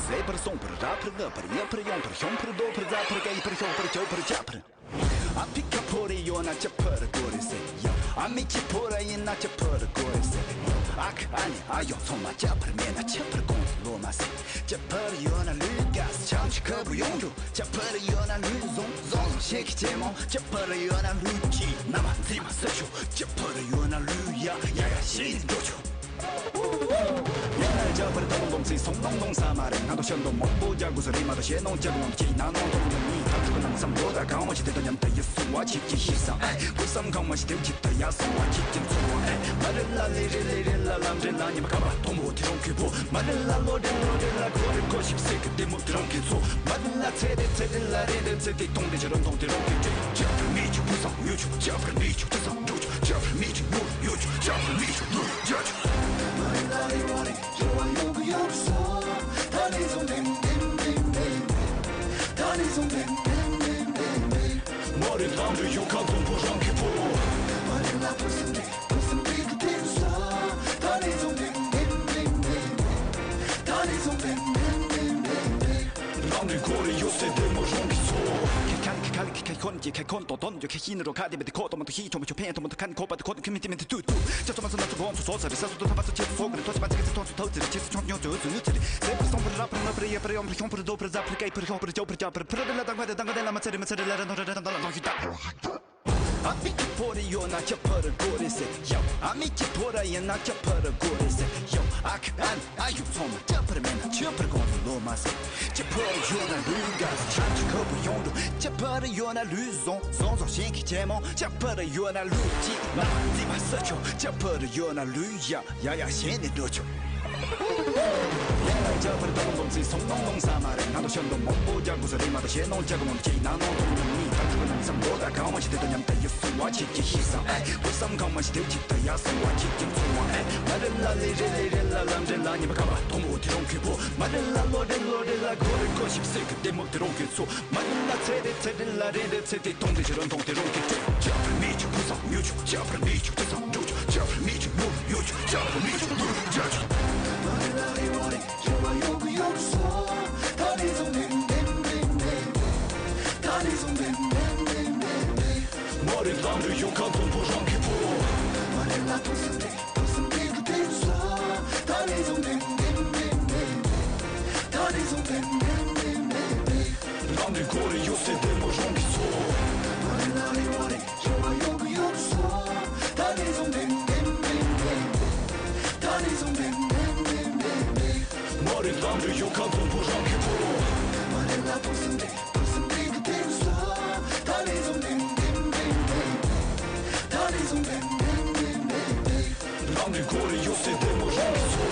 ཟད་པར་སོང་བར་ར་ཕར་ང་ཕར་ཡ་ཕར་ཡོང་ཕར་ཤོང་ཕར་རྡོ་ཕར་རྫ་ཕར་ཀ་ཡི་ཕར་ཤོག་ཕར་ཅོ་ཕར་ཅ་ཕར། ཨ་ཕི་ཁ་ཕོ་རེ་ཡོད་ན་ཅི་ཕོ་རེ་དགོས་རེད་ཟེར་ཡ། ཨ་མི་ཁྱི་ཕོ་རེ་ཡིན་ན་ཅི་ཕོ་རེ་དགོས་རེད་ཟེར་ཡ། ཨ་ཁ་ཨ་ནེ་ཨ་ཡོ་ཚང་མ་ཅི་ཕོ་རེ་མེད་ན་ཅི་ཕོ་རེ་དགོངས་སུ་ལོ་མ་ཟེར། ཅི་ཕོ་རེ་ཡོད་ན་ལུས་དགའ་ཆང་ཆི་ཁ་བུ་ཡོང་རྒྱུ། ཅི་ཕོ་རེ་ཡོད་ན་ལུས་བཟང་བཟང་བཟང་ཤེས་ཀྱི་ཆེ་མོ། ཅི་ཕོ་རེ་ཡོད་ན་ལུས་ཀྱི་ན་མ་འཛིན་མ་ཟེར་ཆོག་ཅི་ཕོ་རེ་ཡོད་ན་ལུས་ཡ་ཡ་ཡ་ཤེས་འགྲོ་ཆོག་ཡིན་ན་རྒྱ་བར་ད་ལོ་ལོང་ཚེ་སོང་ནོང་ནོང་ས་མ་རེད། ང་ཚོ་ཤ་མདོག་མང་པོ་རྒྱག་དགོས་ས་རེད་མ་གཏོགས་ཤེས་ནོང་ཅག་ནོང་ཁྱེད་ན་ནོང་ཐོང་ནོང་གཉིས་ཐག་ཆོད་ནང་བསམ་བློ་དང་གང་བ་ཞིག་དེ་དང་མཉམ་དུ་ཡིད་སུ་བ་ཁྱེད་ཀྱི་ཤེས་སང་ཨེ་ཁུ་བསམ་གང་བ་ཞིག་དེ་ཇི་ལྟར་ཡག་སོང་བ་ཁྱེད་ཀྱི་འཚོ་བ་ཨེ་མ་རེད་ལ་ལེ་རེད་ལེ་རེད་ལ་ལམ་རེད་ལ་ཉི་མ་ཁ་བ་དོམ་བུ་དེ་རང་གི་བུ་མ་རེད་ལ་ལོ་རེད་ལོ་རེད་ལ་ཁོ་རེད་ཁོ་ཞིག་སེ་གི་དེ་མོ་དེ་རང་གི་འཚོ་མ་རེད་ལ་ཚེ་རེད་ཚེ་རེད་ལ་རེད་རེད་ཚེ་དེ་གཏོང་དེ་ཇི་རང་གཏོང་དེ་རང་གི་ཅེ་ཅེ་མི་ཆུ་བུ་སང་ཡོད་ཆུ་ཅེ་མི་ཆུ་བུ་སང་འགྲོ་ཆུ། ཅག་མི་ཆུ་ཡོད་ཡོད་ཆུ་ཅག་མི་ཆུ་ཡོད་ཡོད་ཆུ། མ་རེད་ལམ་རེད་ཡོད་ཁ་འཛོམས་པོ་རང་གི་ཕོ། ལམ་རེད་གོ་རེད་ཡོད་སེ་བདེ་མོ་རང་གི་ཚོ། ཁེ་ཁ་ཁེ་ཁ་ཁེ་ཁ་ཁོན་གྱི་ཁ་ཁོན་ཏོ་དོན་གྱི་ཁ་ཤིན་རོ་ཁ་དེ་བེ་དེ་ཁོ་ཏོ་མ་ཏོ་ཤི་ཆོ་མ་ཆོ་ཕན་ཏོ་མ་ཏོ་ཁན་ཁོ་པ་དེ་ཁོ་ཏོ་ཁི་མི་ཏི་མི་ཏི་ཏུ་ཏུ། ཅ་ཚོ་མ་ཚོ་ན་ཚོ་གོན་ཚོ་ཚོ་ཚ་རེ་ས་སོ་ཏོ་ཐ་པ་ཚོ་ཆེ་ཚོ་སོ་ག་རེ་ཐོ་ཚོ་པ་ཚ་གེ་ཚེ་ཐོ་ཚོ་ཐོ་ཚེ་རེ་ཆེ་ཚོ་ཆོང་ཆོང་ཚོ་ཚོ་ཡོད་ཚེ་རེ། ཟེ་པར་སོང་པར་ར་པར་ན་པར་ཡ་པར་ཡོང་པར་ཤོང་པར་རྡོ་པར་ཛ་པར་ཀའི་པར་ཤོག་པར་ཅོ་པར་ཅ་པར་ཕུ་ར་རེ་ལ་དང་པ་རེ་དང་ག་དེ་ལ་མ་ཚེ་རེ་མ་ཚེ་རེ་ལ་ར་ནོ་ར་ར་དང་ཞུ་ད། ཨ་མི་ཁྱི་ཕོ་རེ་ཡོད་ན་ཁྱི་ཕོ་རེ་དགོས་རེད་ཟེར་ཡོ། ཨ་མི་ཁྱི་ཕོ་རེ་ཡིན་ན་ཁྱི་ཕོ་རེ་དགོས་རེད་ཟེར་ཡོ། ཨ་ཁ་ཨ་ནི་ཨ་ཡོ་ཚང་མ་ཁྱི་ཕོ་རེ་མེད་ན་ཁྱི་ཕོ་རེ་དགོངས་སུ་ལོ་མ་ཟེར། ཁྱི་ཕོ་རེ་ཡོད་ན་ལུས་དགའ་ཆང་ཆི་ཁ་བུ་ཡོང་འགྲོ། ཁྱི་ཕོ་རེ་ཡོད་ན་ལུས་བཟང་བཟང་བཟང་ཞེན་གི་ཆེ་མོ། ཁྱི་ཕོ་རེ་ཡོད་ན་ལུས་ཀྱི་ན་མ་རྩིས་མ་ཟ་ཆོག་ཁྱི་ཕོ་རེ་ཡོད་ན་ལུས་ཡ་ཡ་ཡ་ཞེན་ནས་འགྲོ་ཆོག་ཡ་ཡ་རྒྱ་བར་དང་ལོང་ཚེ་སོང་ནོང་ནོང་ས་མ་རེད། ང་ཚོ་ཤ་མདོག་མང་པོ་རྒྱག་དགོས་ས་རེད་མ་གཏོགས་ཤེས་ནོང་ཅག་ནོང་ཁྱེད་ན་ནོང་ཐོང་ནོང་གཉིས་ཐག་ཆོད་ནང་བསམ་བློ་དང་གང་བ་ཞིག་དེ་དང་མཉམ་དུ་ཡིད་སུ་བ་ཁྱེད་ཀྱི་ཤེས་སང་ཨེ་ཁུ་བསམ་གང་བ་ཞིག་དེ་ཇི་ལྟར་ཡག་སོང་བ་ཁྱེད་ཀྱི་འཚོ་བ་ཨེ་མ་རེད་ལ་ལེ་རེད་ལེ་རེད་ལ་ལམ་རེད་ལ་ཉི་མ་ཁ་བ་དོམ་བུ་དེ་རང་གི་བུ་མ་རེད་ལ་ལོ་རེད་ལོ་རེད་ལ་གོ་རེད་གོ་ཞིག་སེ་གི་དེ་མོ་དེ་རང་གི་འཚོ། མ་ཡིན་ན་ཚེ་རེ་ཚེ་རེ་ལ་རེ་རེ་ཚེ་དེ་གཏོང་དེ་ཕྱི་རོལ་མཐོང་དེ་རང་གི་ཅེ་ཅག་མི་ཆུ་ཁུ་སང་ཡོད་ཆུ་ཅག་མི་ཆུ་ཁུ་སང་འགྲོ་ཆུ་ཅག་མི་ཆུ་ཡོད་ཡོད་ཆུ་ཅག་མི་ཆུ་ཡོད་ཡོད་ཆུ། མ་རེད་ལམ་རེད་ཡོད་ཁ་འཛོམས་པོ་རང་གི་ཕོ། ལམ་རེད་གོ་རེད་ཡོད་སེ་བདེ་མོ་རང་གི་ཚོ། མ་རེད་ལམ་རེད་ཡོད་ཁ་འཛོམས་པོ་རང་གི་ཕོ། ལམ་རེད་གོ་རེད་ཡོད་སེ་བདེ་མོ་རང་གི་ཚོ།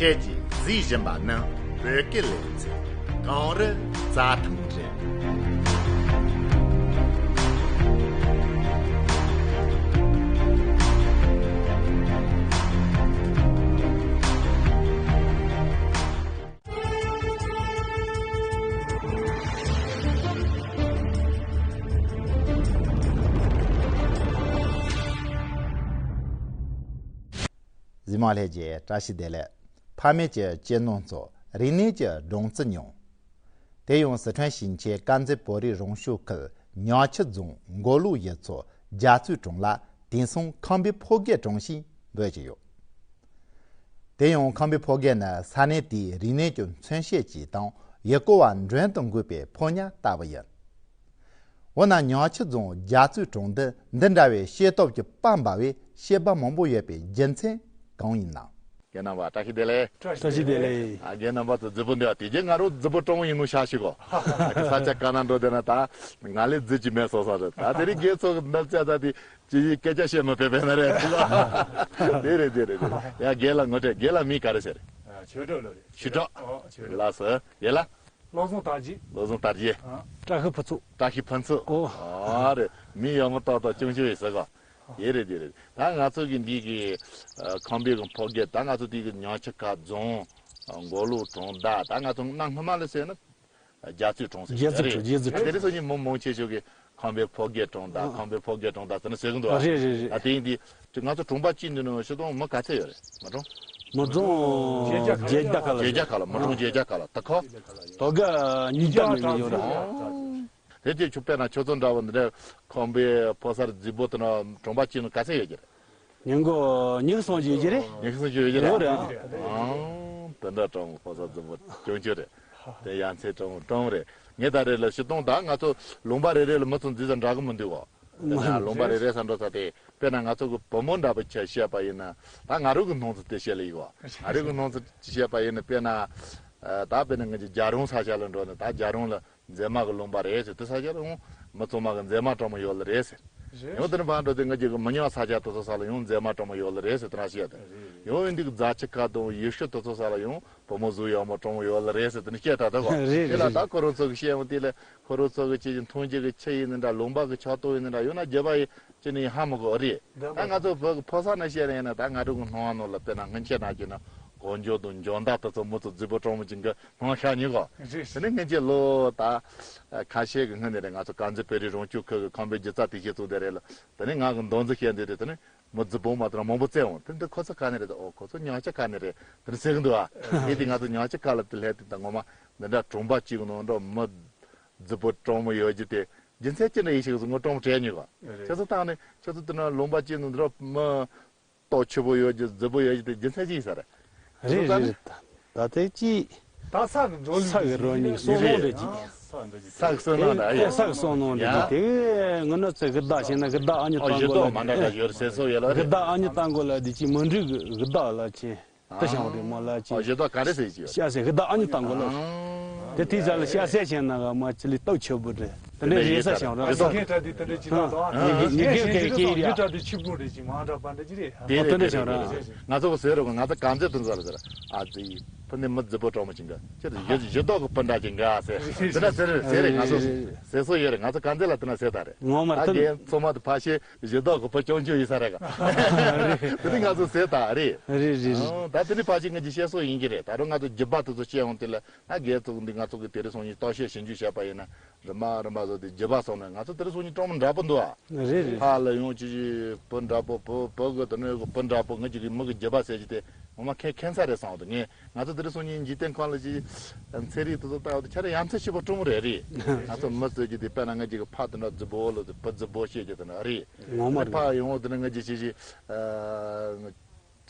ཁྱེད་ཀྱིས་གཟིགས་བཞིན་པ་ནི་བོད་སྐད་ལེ་ཚན་གངས་རི་རྩྭ་ཐང་རེད། གཟིགས་མོ་ལྷན་རྒྱས་བཀྲ་ཤིས་བདེ་ལེགས། ཕ་མེས་ཀྱི་སྤྱི་ནོར་ཚོ་རིག་གནས་ཀྱི་སྦྲང་རྩི་མྱོང་། དེ་ཡང་སི་ཁྲོན་ཞིང་ཆེན་དཀར་མཛེས་བོད་རིགས་རང་སྐྱོང་ཁུལ་ཉག་ཆུ་རྫོང་མགོ་ལོག་ཡུལ་ཚོ་རྒྱ་ཚོའི་གྲོང་ལ་དེང་སང་ཁམས་པའི་ཕོ་སྐད་གྲོང་ཞིང་ འབོད་ཀྱི་ཡོད། དེ་ཡང་ཁམས་པའི་ཕོ་རྒྱས་ནི་ས་གནས་དེའི་རིག་གནས་ཀྱི་མཚོན་བྱེད་ཅིག་དང་ཡུལ་སྐོར་བ་མགྲོན་དུ་འགོད་པའི་ཕོ་ཉ་ལྟ་བུ་ཡིན། འོ་ན་ཉང་ཆུ་རྫོང་རྒྱ་མཚོའི་གྲོང་སྡེ་འདི་འདྲ་བའི་ཤེས་སྟོབས་ཀྱི་དཔལ་འབར་བའི་བཤད་པ་མང་པོ་ཡོད་པའི་རྒྱུ་མཚན་གང་ཡིན་ནམ། རྒན་རྣམ་པ་བཀྲ་ཤིས་བདེ་ལེགས། བཀྲ་ཤིས་བདེ་ལེགས། ཨ་རྒན་རྣམ་པ་ཚོ་རྫི་བོ་འདི་བ་དེ་རྒྱན་ང་རང་རྫི་བོ་སྤྲང་བོ་ཡིན་ནོ་ཤག་ཤིག་གོ། ས་ཆ་ག་ན་འགྲོ་བསྡད་ན་ད་ང་ལས་རྫི་ཅིག་མེད་སོང་ས་རེད། ད་དེ་རིང་རྒན་ཚོ་གི་འདབ་ཆགས་ད་དེ་ཅི་ཡི་སྐད་ཆ་བཤད་མི་ཕོད་པས་ན་རེད། དེ་རེད་དེ་རེད་དེ་རེད། ཡ་རྒན་ལ་ངོ་སྤྲད། རྒན་ལ་མིང་ག་རེ་ཟེར། ཆོས་གྲོགས་ལོ་རེད། ཆོས་གྲོགས། ཨོ་ཆོས་གྲོགས། ལགས་སོ། རྒན་ལ། བློ་བཟང་དར་རྒྱས། བློ་བཟང་དར་རྒྱས། ཨ། བཀྲ་ཤིས་ཕུན་ཚོགས། བཀྲ་ཤིས་ཕུན་ཚོགས། ཨོ། ཨ་རེད། མི་ཡག་མོ་ཏག་ཏག་སྐྱོང་ཆོག་ཡིན་ཟེར་ག། ཡེ་རེད་ཡེ་རེད། ད་ང་ཚོ་གི་འདི་གི་ཨ་ཁམས་པའི་གི་ཕོ་རྒྱས། ད་ང་ཚོ་འདི་གི་ཉང་ཆུ་ཁ་རྫོང་། ཨ་མགོ་ལོག་གྲོང་རྡལ། ད་ང་ཚོ་གནའ་སྔ་མ་ལ་ཟེར་ན་རྒྱ་མཚོའི་གྲོང་ཟེར་རྒྱ་མཚོའི་གྲོང་། རེད། རྒྱ་མཚོའི་ད་དེ་རིང་སང་ཉིན་མི་མང་ཆེ་ཤོས་ཀྱི་ཁམས་པའི་ཕོ་རྒྱས་གྲོང་རྡལ། ཨ། ཁམས་པའི་ཕོ་རྒྱས་གྲོང་རྡལ་ཟེར་ན་ཟེར་གི་འདུག་ཨ། རེད་རེད་རེད། ད་དེ་ཡིན་དུས་ང་ཚོ་གྲོང་པ་གཅིག་འདི་ནང་སྤྱིར་བཏང་མི་ག་ཚད་ཡོད་རེད། མི་གྲངས། མི་གྲངས་བརྒྱད་བརྒྱ་ཁ་ལ། བརྒྱད་བརྒྱ་ཁ་ལ། མི་གྲངས་བརྒྱད་བརྒྱ་ཁ་ལ། ད་ཁོ་དོ་ག་ཉིས་བརྒྱ་མིན་ནི་ཡོད་རེད། ཨོ། དེ་དུས་ཁྱོད་དཔེར་ན་ཁྱོད་ཚོ་འདྲ་བོ་འདི་འདྲ་ཁམས་པའི་ཕོ་གསར་རྫི་བོ་དེ་ན་གྲོང་པ་གཅིག་ནང་ག་ཚད་ཡོད་ཀྱི་རེད། ཉིན་གུང་ཉི་ཤུ་སུམ་ཅུ་ཡོད་ཀྱི་རེད། ཉི་ཤུ་སུམ་ཅུ་ཡོད་ཀྱི་རེད། ཡོད་རེད། ཨང་། དེ་འདྲ་སྤྲང་པོ་ཕོ་གསར་རྫི་བོ་སྐྱོན་བརྗོད་རེད། དེ་ཡ་མཚན་སྤྲང་པོ་སྤྲང་པོ་རེད། ངས་ད་རེས་ལ་སྤྱིར་བཏང་ད་ང་ཚོ་ལུང་པ་རེ་རེ་ལ་མི་ཚོ་འཛིན་ས་འདྲ་གི་མི་འདུག་གོ། དེ་ནས་ལུང་པ་རེ་རེ་ས་འགྲོ་ས་དེ་དཔེར་ན་ང་ཚོ་གི་བུ་མོ་འདྲ་པོ་ཆ་བཤད་པ་ཡིན་ན། ད་ང་རང་གི་སྣང་ཚུལ་དེ་བཤད་ལ་ཡིན་གོ། ང་རང་གི་སྣང་ཚུལ་བཤད་པ་ཡིན་ན་དཔེར་ན། ད་དཔེར་ན་ང་ཚོ་རྒྱལ་རོང་ས་ཆ་ལ་འགྲོ་ན་ད་རྒྱལ་རོང་ལ། མཛེས་མ་གི་ལུང་པ་རེད་ཟེར། དེ་ས་ཆ་ལ་ཡང་མི་ཚང་མ་གི་མཛེས་མ་སྤྲང་པོ་ཡོད་ལེ་རེད་ཟེར། རེད། ཡང་དེ་ནས་ཕར་འགྲོ་དུས་ང་ཅག་གི་མི་ཉག་ས་ཆ་དེ་ཚོ་ས་ལ་ཡང་མཛེས་མ་སྤྲང་པོ་ཡོད་ལེ་རེད་ཟེར། དེ་འདྲ་བཤད་དེ། རེད་རེད། ཡང་ཡིན་དུས་ཀྱི་རྫ་ཆུ་ཁ་དང་ཡུལ་ཤུལ་དེ་ཚོ་ས་ལ་ཡང་བུ་མོ་གཟུགས་ཡག་མོ་སྤྲང་པོ་ཡོད་ལེ་རེད་ཟེར། དེ་ནས་བཤད་ད་ད་གོ། རེད་རེད། དེ་ལ་ད་ཁོ་རང་ཚོ་གི་བཤད་འོང་དེ་ལ་ཁོ་རང་ཚོ་གི་ཅི་ཡིན་མཐོང་རྒྱུ་གི་ཆུ་ཡིན་ནི་འདྲ། ལུང་པ་གི་ཆགས་སྟངས་ཡིན་ནི་འདྲ། ཡང་ན་རྒྱུ་བ་ཡི་ཅི་ནས་ཧ་མི་གོ་རེད། ད་ང་ཚོ་བོད་ཀྱི་ཕོ་གསར་ནས་བཤད་ན་ཡིན་ན། ད་ང་ཚོ་གི་སྣང་བ་ནང་ལ་དཔེར་ན་སྔོན་ཆད་ན་ཅི་ན་གོ་འཇོ་དང་འཇོ་མདའ་དེ་ཚོ་མི་ཚོ་རྫི་བོ་སྤྲང་པོ་ཅིག་གི་སྣང་ཤར་ཉེ་གོ། རེད། དེ་ནས་སྔོན་ཆད་ལོ་ད་ཁ་ཤས་ཀྱི་སྔོན་ནས་རེད། ང་ཚོ་དཀར་མཛེས་བོད་རིགས་རང་སྐྱོང་ཁུལ་གྱི་ཁམས་པའི་སྒྱུ་རྩལ་དེ་བཤད་ཚུལ་དེ་རེད་ལ། དེ་ནས་ང་གི་མདོ་འཛིན་བཤད་འདི་རེད། དེ་ནས་མི་རྫི་བོ་མ་དང་མང་པོ་བཙལ་འོང་། དེ་འདི་ཁོ་ཚོ་ག་ནས་རེད། ཨོ་ཁོ་ཚོ་ཉང་ཆུ་ཁ་ནས་རེད། དེ་འདྲ་ཟེར་གི་འདུག་ཨ། དེ་དེ་ང་ཚོ་ཉང་ཆུ་ཁ་ལ་དེ་སླེབས་དུས་ད་ངོ་མ་འདི་འདྲ་གྲོང་པ་གཅིག་ནང་འགྲོ་མི་རྫི་བོ་སྤྲང་པོ་ཡོད་རྒྱུ་དེ་རྒྱུ་མཚན་ཅི་འདྲ་ཡིན་ཞིག་ངོ་སྤྲང་པོ་དྲན་མྱོང་ག། རེད། ཁྱེད་ཚོ་བཏང་ནས་ཁྱེད་ཚོ་དེ་ན་ལུང་པ་གཅིག་ནང་འགྲོ་མི་སྟོབས་ཆེ་པོ་ཡོད་རྒྱུ་རྫི་བོ་ཡོད་རྒྱུ་དེ་རྒྱུ་མཚན་ཅི་ཡིན་ས་རེད། རེད་རེད་རེད། ད་ལྟའི་ཅི། ད་ས་གི་འགྲོ་ལུགས། ས་གི་རོ་ནི་སོ་ནོ་རེད་ཅི། ས་གི་སོ་ནོ་རེད། ས་གི་སོ་ནོ་རེད་ཅི། ཡ། དེ་ངི་ནི་ཚེ་གི་བདག་བྱས་ན་གི་བདག་ཨ་ཉི་ཨོ་བཏང་གོ་ལ། མ་འདྲ་འདྲ་ཡོད་ཟེར་སོ་ཡོད་ལ་གི་རེད། བདག་ཨ་ཉི་བཏང་གོ་ལ་དེ་ཅི་མི་འགྲིག་གི་གི་བདག་ལ་ཅི། དེ་བྱུང་རེད་མོ་ལ་ཅི། ཨོ་གཞི་བདག་ག་རེ་ཟེར་གྱི་ཡོད། ཤ་ཟེར་གི་བདག་ཨ་ཉི་བཏང་གོ་ལ། དེ་དེའི་ས་ལ་ཤ་ཟེར་བྱས་ན་ག་མ་ཅི་ལི་སྟོབས་ཆེ་པོ་རེད། དེ་འདྲ་རེད་ས་བྱུང་ར། ངེད་ཀྱི་གྲ་དེ་དེ་འདྲ་ཅི་ལ་དང་། ངེད་ཀྱི་ངེད་ཀྱི་ངེད་ཀྱི་ངེད་ཀྱི་གྲ་དེ་ཆི་པོ་རེད་ཅི་མ་འདྲ་པ་འདྲ་ཅི་རེད། དེ་རེད་དེ་རེད་དེ་རེད། ང་ཚོ་གི་ཟེར་རོགས། ང་ཚོ་གང་ཚེ་དུ་འཛོལ་ཟེར། ཨ་ཙི། ཕུ་ནི་མི་རྫི་བོ་སྤྲང་མོ་ཅིག་འགའ་ཅི་རེད། གཞི་གཞི་བདག་གི་སྤུན་འདྲ་ཅིག་འགའ་ཟེར། དེ་འདྲ་ཟེར་ཟེར་རེད། ང་ཚོ་ཟེར་སྲོལ་ཡོད་རེད། ང་ཚོ་གང་ཚེ་ལ་དེ་འདྲ་ཟེར་ད་རེད། ངོ་མ་ད་རེད། རྒན་ཚོ་མ་དུ་ཕ་ཤེ་གཞི་བདག་གི་བུ་སྐྱོང་ཆུ་ཡིན་ས་རེད་ག། དེ་ནི་ང་ཚོ་ཟེར་ད་རེད། རེད་རེད་རེད། ཨང་། ད་དེ་ནི་ཕ་ཤེ་ང་ཅི་བཤད་སྲོལ་ཡིན་གྱི་རེད། ད་རུང་ང་ཚོ་རྒྱུད་པ་དེ་ཚོ་བཤད་འོང་དེ་ལ། ཨ་རྒན་ཚོ་འདི་ང་ཚོ་གི་དེ་རིང་སང་ཉིན་བརྟག་དཔྱད་ཞིབ་འཇུག་བྱས་པ་ཡིན་ན། རིམ་པ་རིམ་པ་བཟོ་དེ་རྒྱུད་པ་སོང་ནས་ང་ཚོ་དེ་རིང་སང་ཉིན་སྤྲང་མོ་འདྲ་པོ་འདུག་ཨ། རེད་རེད། ཕ་ལ་ཡང་ཅི་ཅི་བུ་འདྲ་པོ། བུ་བུ་གི་དེ་ནས་སྤུན་འདྲ་པོ། ང་ཅིག་གི་མི་གི་རྒྱུད་པ་ཟེར་གྱི་དེ་ངོ་མ་མཁྱེན་མཁྱེན་ས་རེད་བསམ་འདུག་ངས། ང་ཚོ་དེ་རིང་སང་ཉིན་འཇིག་རྟེན་ཁམས་ལ་ཅི་ཚན་རིག་དེ་ཚོ་ལྟ་བ་དེ་ཆ་རེ་ཡ་མཚན་ཆེ་པོ་སྤྲང་མོ་རེད་རེད། ང་ཚོ་མི་ཟེར་གྱི་དེ་དཔེར་ན་ང་ཅིག་གི་ཕ་དེ་འདྲ་རྫི་བོ་ལ་དེ་བུ་རྫི་བོ་བཤད་ཀྱི་དེ་འདྲ་རེད། ངོ་མ་རེད། ཕ་ཡོང་དེ་ནས་ང་ཅིག་ཅི་ཅི།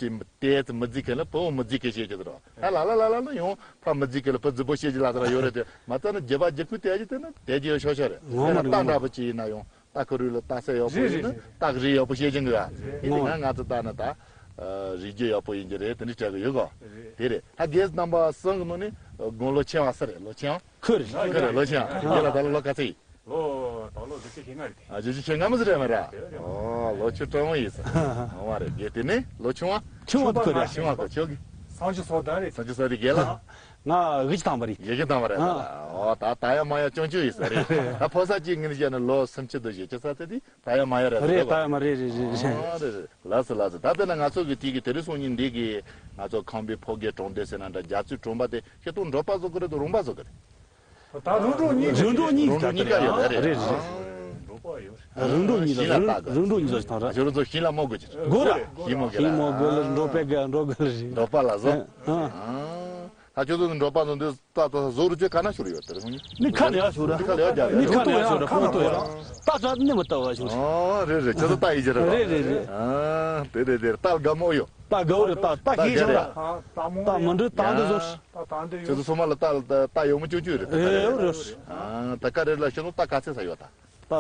ཅི་ཏེ་ཙི་མི་རྫི་མཁན་ལ་བུ་མི་རྫི་མཁན་བཤད་ཀྱི་དེ་རོ། ད་ལ་ལ་ལ་ལ་ལ་ཡང་ཕ་མི་རྫི་མཁན་ལ་བུ་རྫི་བོ་བཤད་ཀྱི་ལ་དེ་ར་ཡོད་རེད་དེ། མ་ལྟ་ན་རྒྱུད་པ་རྒྱུད་སྐུད་དེ་ཡ་ཅི་དེ་ན་དེ་རྒྱུ་ཡོད་ཤོག་ཤོག་རེད། ངོ་མ་རེད། རྟ་འདྲ་པོ་ཅི་ཡིན་ན་ཡང་རྟ་ཁོ་རུ་ལ་རྟ་སེ་ཡག་པོ་ཡིན་ན་རྟ་གི་རི་ཡག་པོ་བཤད་ཀྱི་འདུག་ཡ། ཡིན་དེ་ང་ང་ཚོ་ལྟ་ན་ད་རི་རྒྱུད་ཡག་པོ་ཡིན་གྱི་རེད། དེ་འདྲ་བྱ་གི་ཡོད་གོ། དེ་རེད། ད་རྒན་རྣམ་པ་གསུམ་གི་ནང་ནས་དགུང་ལོ་ཆེ་བ་སུ་རེད། ལོ་ཆེ་བ་ཁོ་རེད། ཁོ་རེད། ལོ་ཆེ་བ་ཁྱེད་ལ་ད་ལོ་ལོ་ག་ཚོད་ཡིན། ལོ་ད་ལོ་བཞི་བཅུ་ཞེ་ལྔ་རེད་དེ། ཨ་བཞི་བཅུ་ཞེ་ལྔ་མ་ཟེར་རེད་མ་ར། ཨོ་ལོ་ཆུང་སྤྲང་མོ་ཡིན་ས། ཨོ་མ་རེད། རྒན་དེ་ནི་ལོ་ཆུང་བ། ཆུང་བ་ཁོ་རེད། ཆུང་བ་ཁོ་ཁྱོད་ཀྱི། སང་ཆུ་སོ་ད་རེད། སང་ཆུ་སོ་དེ་རྒན་ལ། ང་བཞི་བཅུ་ཐམ་པ་རེད། བཞི་བཅུ་ཐམ་པ་རེད། ཨོ་ད་ད་ཡ་མ་ཡ་ཅུང་ཅུང་ཡིན་ས་རེད། ད་ཕོ་གསར་གཅིག་ངེད་ནི་བཤད་ན་ལོ་སུམ་ཅུ་དང་བཞི་བཅུ་ས་ཚད་དེ་ད་ཡ་མ་ཡ་རེད། རེད་ད་ཡ་མ་རེད་རེད་རེད་རེད། ཨོ་རེད་རེད། ལགས་སོ་ལགས་སོ། ད་དཔེར་ན་ང་ཚོ་གི་དེ་གི་དེ་རིང་སང་ཉིན་འདི་གི་ང་ཚོ་ཁམས་པའི་ཕོ་རྒྱས་གྲོང་སྡེ་ཟེར་ན་འདྲ། རྒྱ་མཚོའི་གྲོང་པ་དེ་ཁྱེད་ཚོ་འབྲོག་པ་བཟོ་གི་རེད་དང་རོང་པ་བཟོ་གི་རེད། ད་རོང་འབྲོག་གཉིས། རོང་འབྲོག་གཉིས། རོང་འབྲོག་གཉིས་ཀ་ཡོད་རེད། རེད་རེད། རོང་པ་ཡོད་རེད། རོང་འབྲོག་གཉིས་ལ་ཞིང་ལ་རོང་བཏགས་གི། རོང་འབྲོག་གཉིས་ལ་ཞིང་ལ་བཏགས་ར། ཞོ་རོང་ཚོ་ཞིང་ལ་རྨོ་དགོས་ཀྱི་རེད། དགོས་ར། ཞིང་རྨོ་གི་ལ། ཞིང་རྨོ་དགོས་ལ་འབྲོག་པའི་ག་འབྲོག་གི་ལ་རེད། འབྲོག་པ་ལ་བཟོ། ཨ། ད་ཁྱོད་ཚོ་འགྲོ་པ་ཚོ་འདི་ད་ད་བཟོ་རུ་ཅོ་ག་ན་ཤོར་ཡོད་དེ་རེད་ཁོང་གཉིས། ནི་ཁ་ནས་ཡར་ཤོར་ར། འདི་ཁ་ལ་ཡར་རྒྱག་རེད། ནི་ཁ་ནས་ཡར་ཤོར་ར་ཁོང་ཏོ་ཡར། ད་ད་ནི་མི་ལྟ་བ་ཤོར། ཨོ་རེད་རེད། ཁྱོད་ཚོ་ལྟ་ཡི་ཅི་རེད། རེད་རེད་རེད། ཨ་དེ་རེད་དེ་རེད། ལྟ་དགའ་མོ་ཡོད། ལྟ་དགའ་རེད། ལྟ་ལྟ་ཤེས་ཤོར་ར། ད་མོ་ལྟ་མི་འགྲོ་ད་འདི་བཟོ། ད་ད་འདི་ཁྱོད་ཡོད། ཚོ་སོ་མ་ལ་ལྟ་ལྟ་ཡོད་མོ་ཅུང་ཅུང་རེད། ཨེ་ཡོད་རེད། ཨ་ད་ག་རེད་ལ་ཁྱོད་ཚོ་ལྟ་ག་ཚད་ས་ཡོད་ད། ད་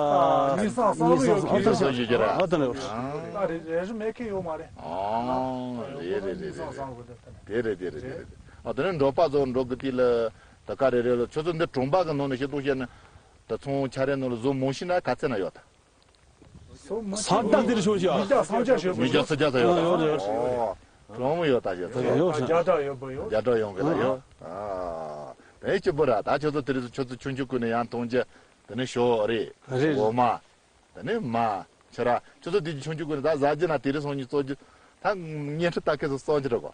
ཉིན་སང་གསང་རུ་ཡོད་ཁྱེད་ཨ་ད་ཡོད་ཨ་ད་ཡོད། ད་རེ་རེ་རེ་མེད་མཁན་ཡོད་མ་རེད། ཨ་རེ་རེ་རེ་རེ་རེ། དེ་རེད་དེ་རེད་དེ་རེད། ཨ་དེ་ནས་འགྲོ་པ་ཚོ་འགྲོ་གི་དུས་ལ་ད་ག་རེ་རེ་ལ་ཁྱོད་ཚོ་འདི་གྲོང་པ་གི་ནང་ནས་ཤེས་རྟོགས་བྱས་ན་ད་ཚོང་ཆ་རེ་ནང་ལ་བཟོ་མང་ཤི་ན་ག་ཚད་ན་ཡོད་ད། ས་ད་འདིར་ཤོག་ཤོག་མི་རྒྱ་སང་རྒྱ་ཤོད་མི་རྒྱ་ས་རྒྱ་ས་ཡོད་ད། ཡོད་ཡོད། ཨོ་གྲོང་མོ་ཡོད་ད་ཞེས་ཚོ་ཡོད། ཡོད་རྒྱ་གྲ་ཡོད་པོ་ཡོད། རྒྱ་གྲ་ཡོང་གི་ད་ཡོད། ཨ་དེ་སྐྱིད་པོ་ར་ད་ཁྱོད་ཚོ་དེ་རིང་ཁྱོད་ཚོ་ཆུང་ཆུང་ཀུན་ནས་ཡང་གཏོང་རྒྱུ། དེ་ནས་ཞོ་རེད། རེད། འོ་མ། དེ་ནས་མ། ཕྱུ་ར། ཁྱོད་ཚོ་དེ་ཆུང་ཆུང་ཀུན་ནས་ད་ཟ་རྒྱུ་ན་དེ་རིང་སང་ཉིན་བཙོ་རྒྱུ། ད་བརྙན་འཕྲིན་ལྟ་མཁན་ཚོ་གསོག་རྒྱུ་རེད་གོ།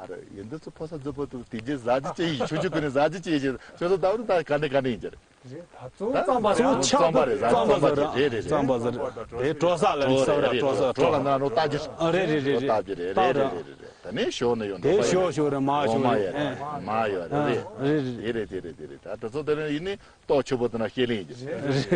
ཨ་རེ་ཡིན་འདི་ཚོ་ཕོ་གསར་རྫུ་བོ་དུ་དེ་རྗེས་ཟ་རྒྱུ་ཅི་ཡིན། ཆུང་ཆུང་ཀུན་ནས་ཟ་རྒྱུ་ཅི་ཡིན་ཞེས་ཁྱོད་ཚོ་ད་བར་ད་ག་འདྲ་ག་འདྲ་ཡིན་རྒྱུ་རེད། རེད་ད་གཙོ་བོ་རྩམ་པ་རེད། གཙོ་བོ་རྩམ་པ་རེད། རྩམ་པ་ཟེར་རེད་རེད། རྩམ་པ་ཟེར་རེད། དེ་གྲོ་ས་ལ་ནི་ས་བ་ར་གྲོ་ས་གྲོ་ལ་ནང་རོ་ལྟ་རྒྱུ་རེད། རེད་རེད་རེད། ལྟ་རྒྱུ་རེད། རེད་རེད་རེད། ད་ནི་ཞོ་ནི་ཡོད་འགྲོ་དེ་ཞོ་ཞོ་རེད། མ་ཞོ་མ་ཡོད་རེད། མ་ཡོད་རེད། རེད་རེད། དེ་རེད་དེ་རེད་དེ་རེད། ད་དེ་ཚོ་དེ་རིང་ཡིན་ནི། ལྟོ་ཆུ་བོ་དེ་ན་ཤེས་ལེན་གྱི།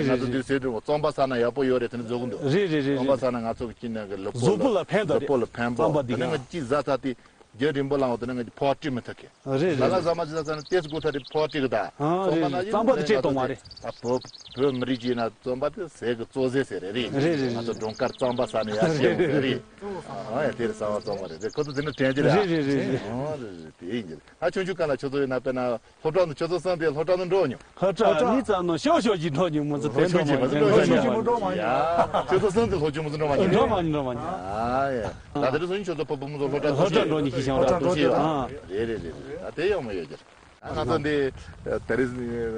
ང་ཚོ་དུས་ཚོད་དུ་རྩམ་པ་ཟ་ན་ཡག་པོ་ཡོད་རེད། དེ་ནི་བཟོ་གི་འདུག་རེད་རེད་རེད། རྩམ་པ་ཟ་ན་ང་ཚོ་གི་སྐྱིད་ནག་གི་ལུས་པོ་ལ། གཟུགས་པོ་ལ་ཕན་ཐོགས་རེད། ལུས་པོ་ལ་ཕན་པོ། རྩམ་པ་དེ་དེ་ནི་ང་ཅི་ཟ་ཚ་དེ་རྒྱུན་རིང་པོ་ལའང་དེ་ནི་ང་ཅི་ཕོག་སྤྲི་མི་ཐུབ་གི། རེད་རེད། ད་ལ་ཟ་མ་ཅི་ཟ་ཟ་ནི་ཏེས་གོ་ཐ་རེད་ཕོག་སྤྲི་གི་ད། ཨ་རྩམ་པ་རེད། ན་ཡིན་རྩམ་པ་དེ་ནི་ང་ཚོ་ད་བོད་བོད་མི་རིགས་ཀྱི་ན་རྩམ་པ་དེ་ཟས་གི་གཙོ་ཟས་ཟེར་རེད་རེད། རེད་རེད། ང་ཚོ་སྒྲུང་དཀར་རྩམ་པ་ཟ་ནི་ཡ་ཤེས་ཟེར་རེད། ཨ་ཡ་དེ་རེད། ཟ་བ་རྩམ་པ་རེད་རེད། ཁོ་ཚོ་དེ་ནི་དྲན་གྱི་རེད། རེད་རེད་རེད་རེད། ཨ་རེད་རེད། དེ་ཡིན་གྱི་རེད། ད་ཆུང་ཆུང་སྒང་ལ་ཁྱོད་ཚོ་ཡིན་ན་དཔེར་ན། སློབ་གྲྭ་ནང་ཁྱོད་ཚོ་གསུམ་དེ་སློབ་གྲྭ་ནང་འགྲོ་མྱོང་། སློབ་གྲྭ་ནི་ཙམ་ནང་ཤོག་ཤོག་ཅིག་འགྲོ་མྱོང་། མི་ཚོ་ཕན་ཐོགས་མ་མྱོང་། སློབ་ཆུང་ཅིག་མི་འགྲོ་མ་མྱོང་། ཡ། ཁྱོད་ཚོ་གསུམ་དེ་སློབ་ཆུང་མི་ཚོ་འགྲོ་མ་མྱོང་། འགྲོ་མ་མྱོང་། འགྲོ་མ་མྱོང་། ཨ་ཡ། ད་དེ་རིང་སང་ཉིན་ཁྱོད་ཚོ་ཕ་བུ་མོ་ཚོ་སློབ་གྲྭ་སློབ་གྲྭ་འགྲོ་མྱོང་ཤེས་བྱུང་། སློབ་གྲྭ་འགྲོ་མྱོང་ཤེས་བྱུང་། ཨ། རེད་རེད་རེད་རེད། ད་དེ་ཡག་མོ་ཡོད་ཀྱི་རེད། ང་ཚོ་འདི་དེ་རིང་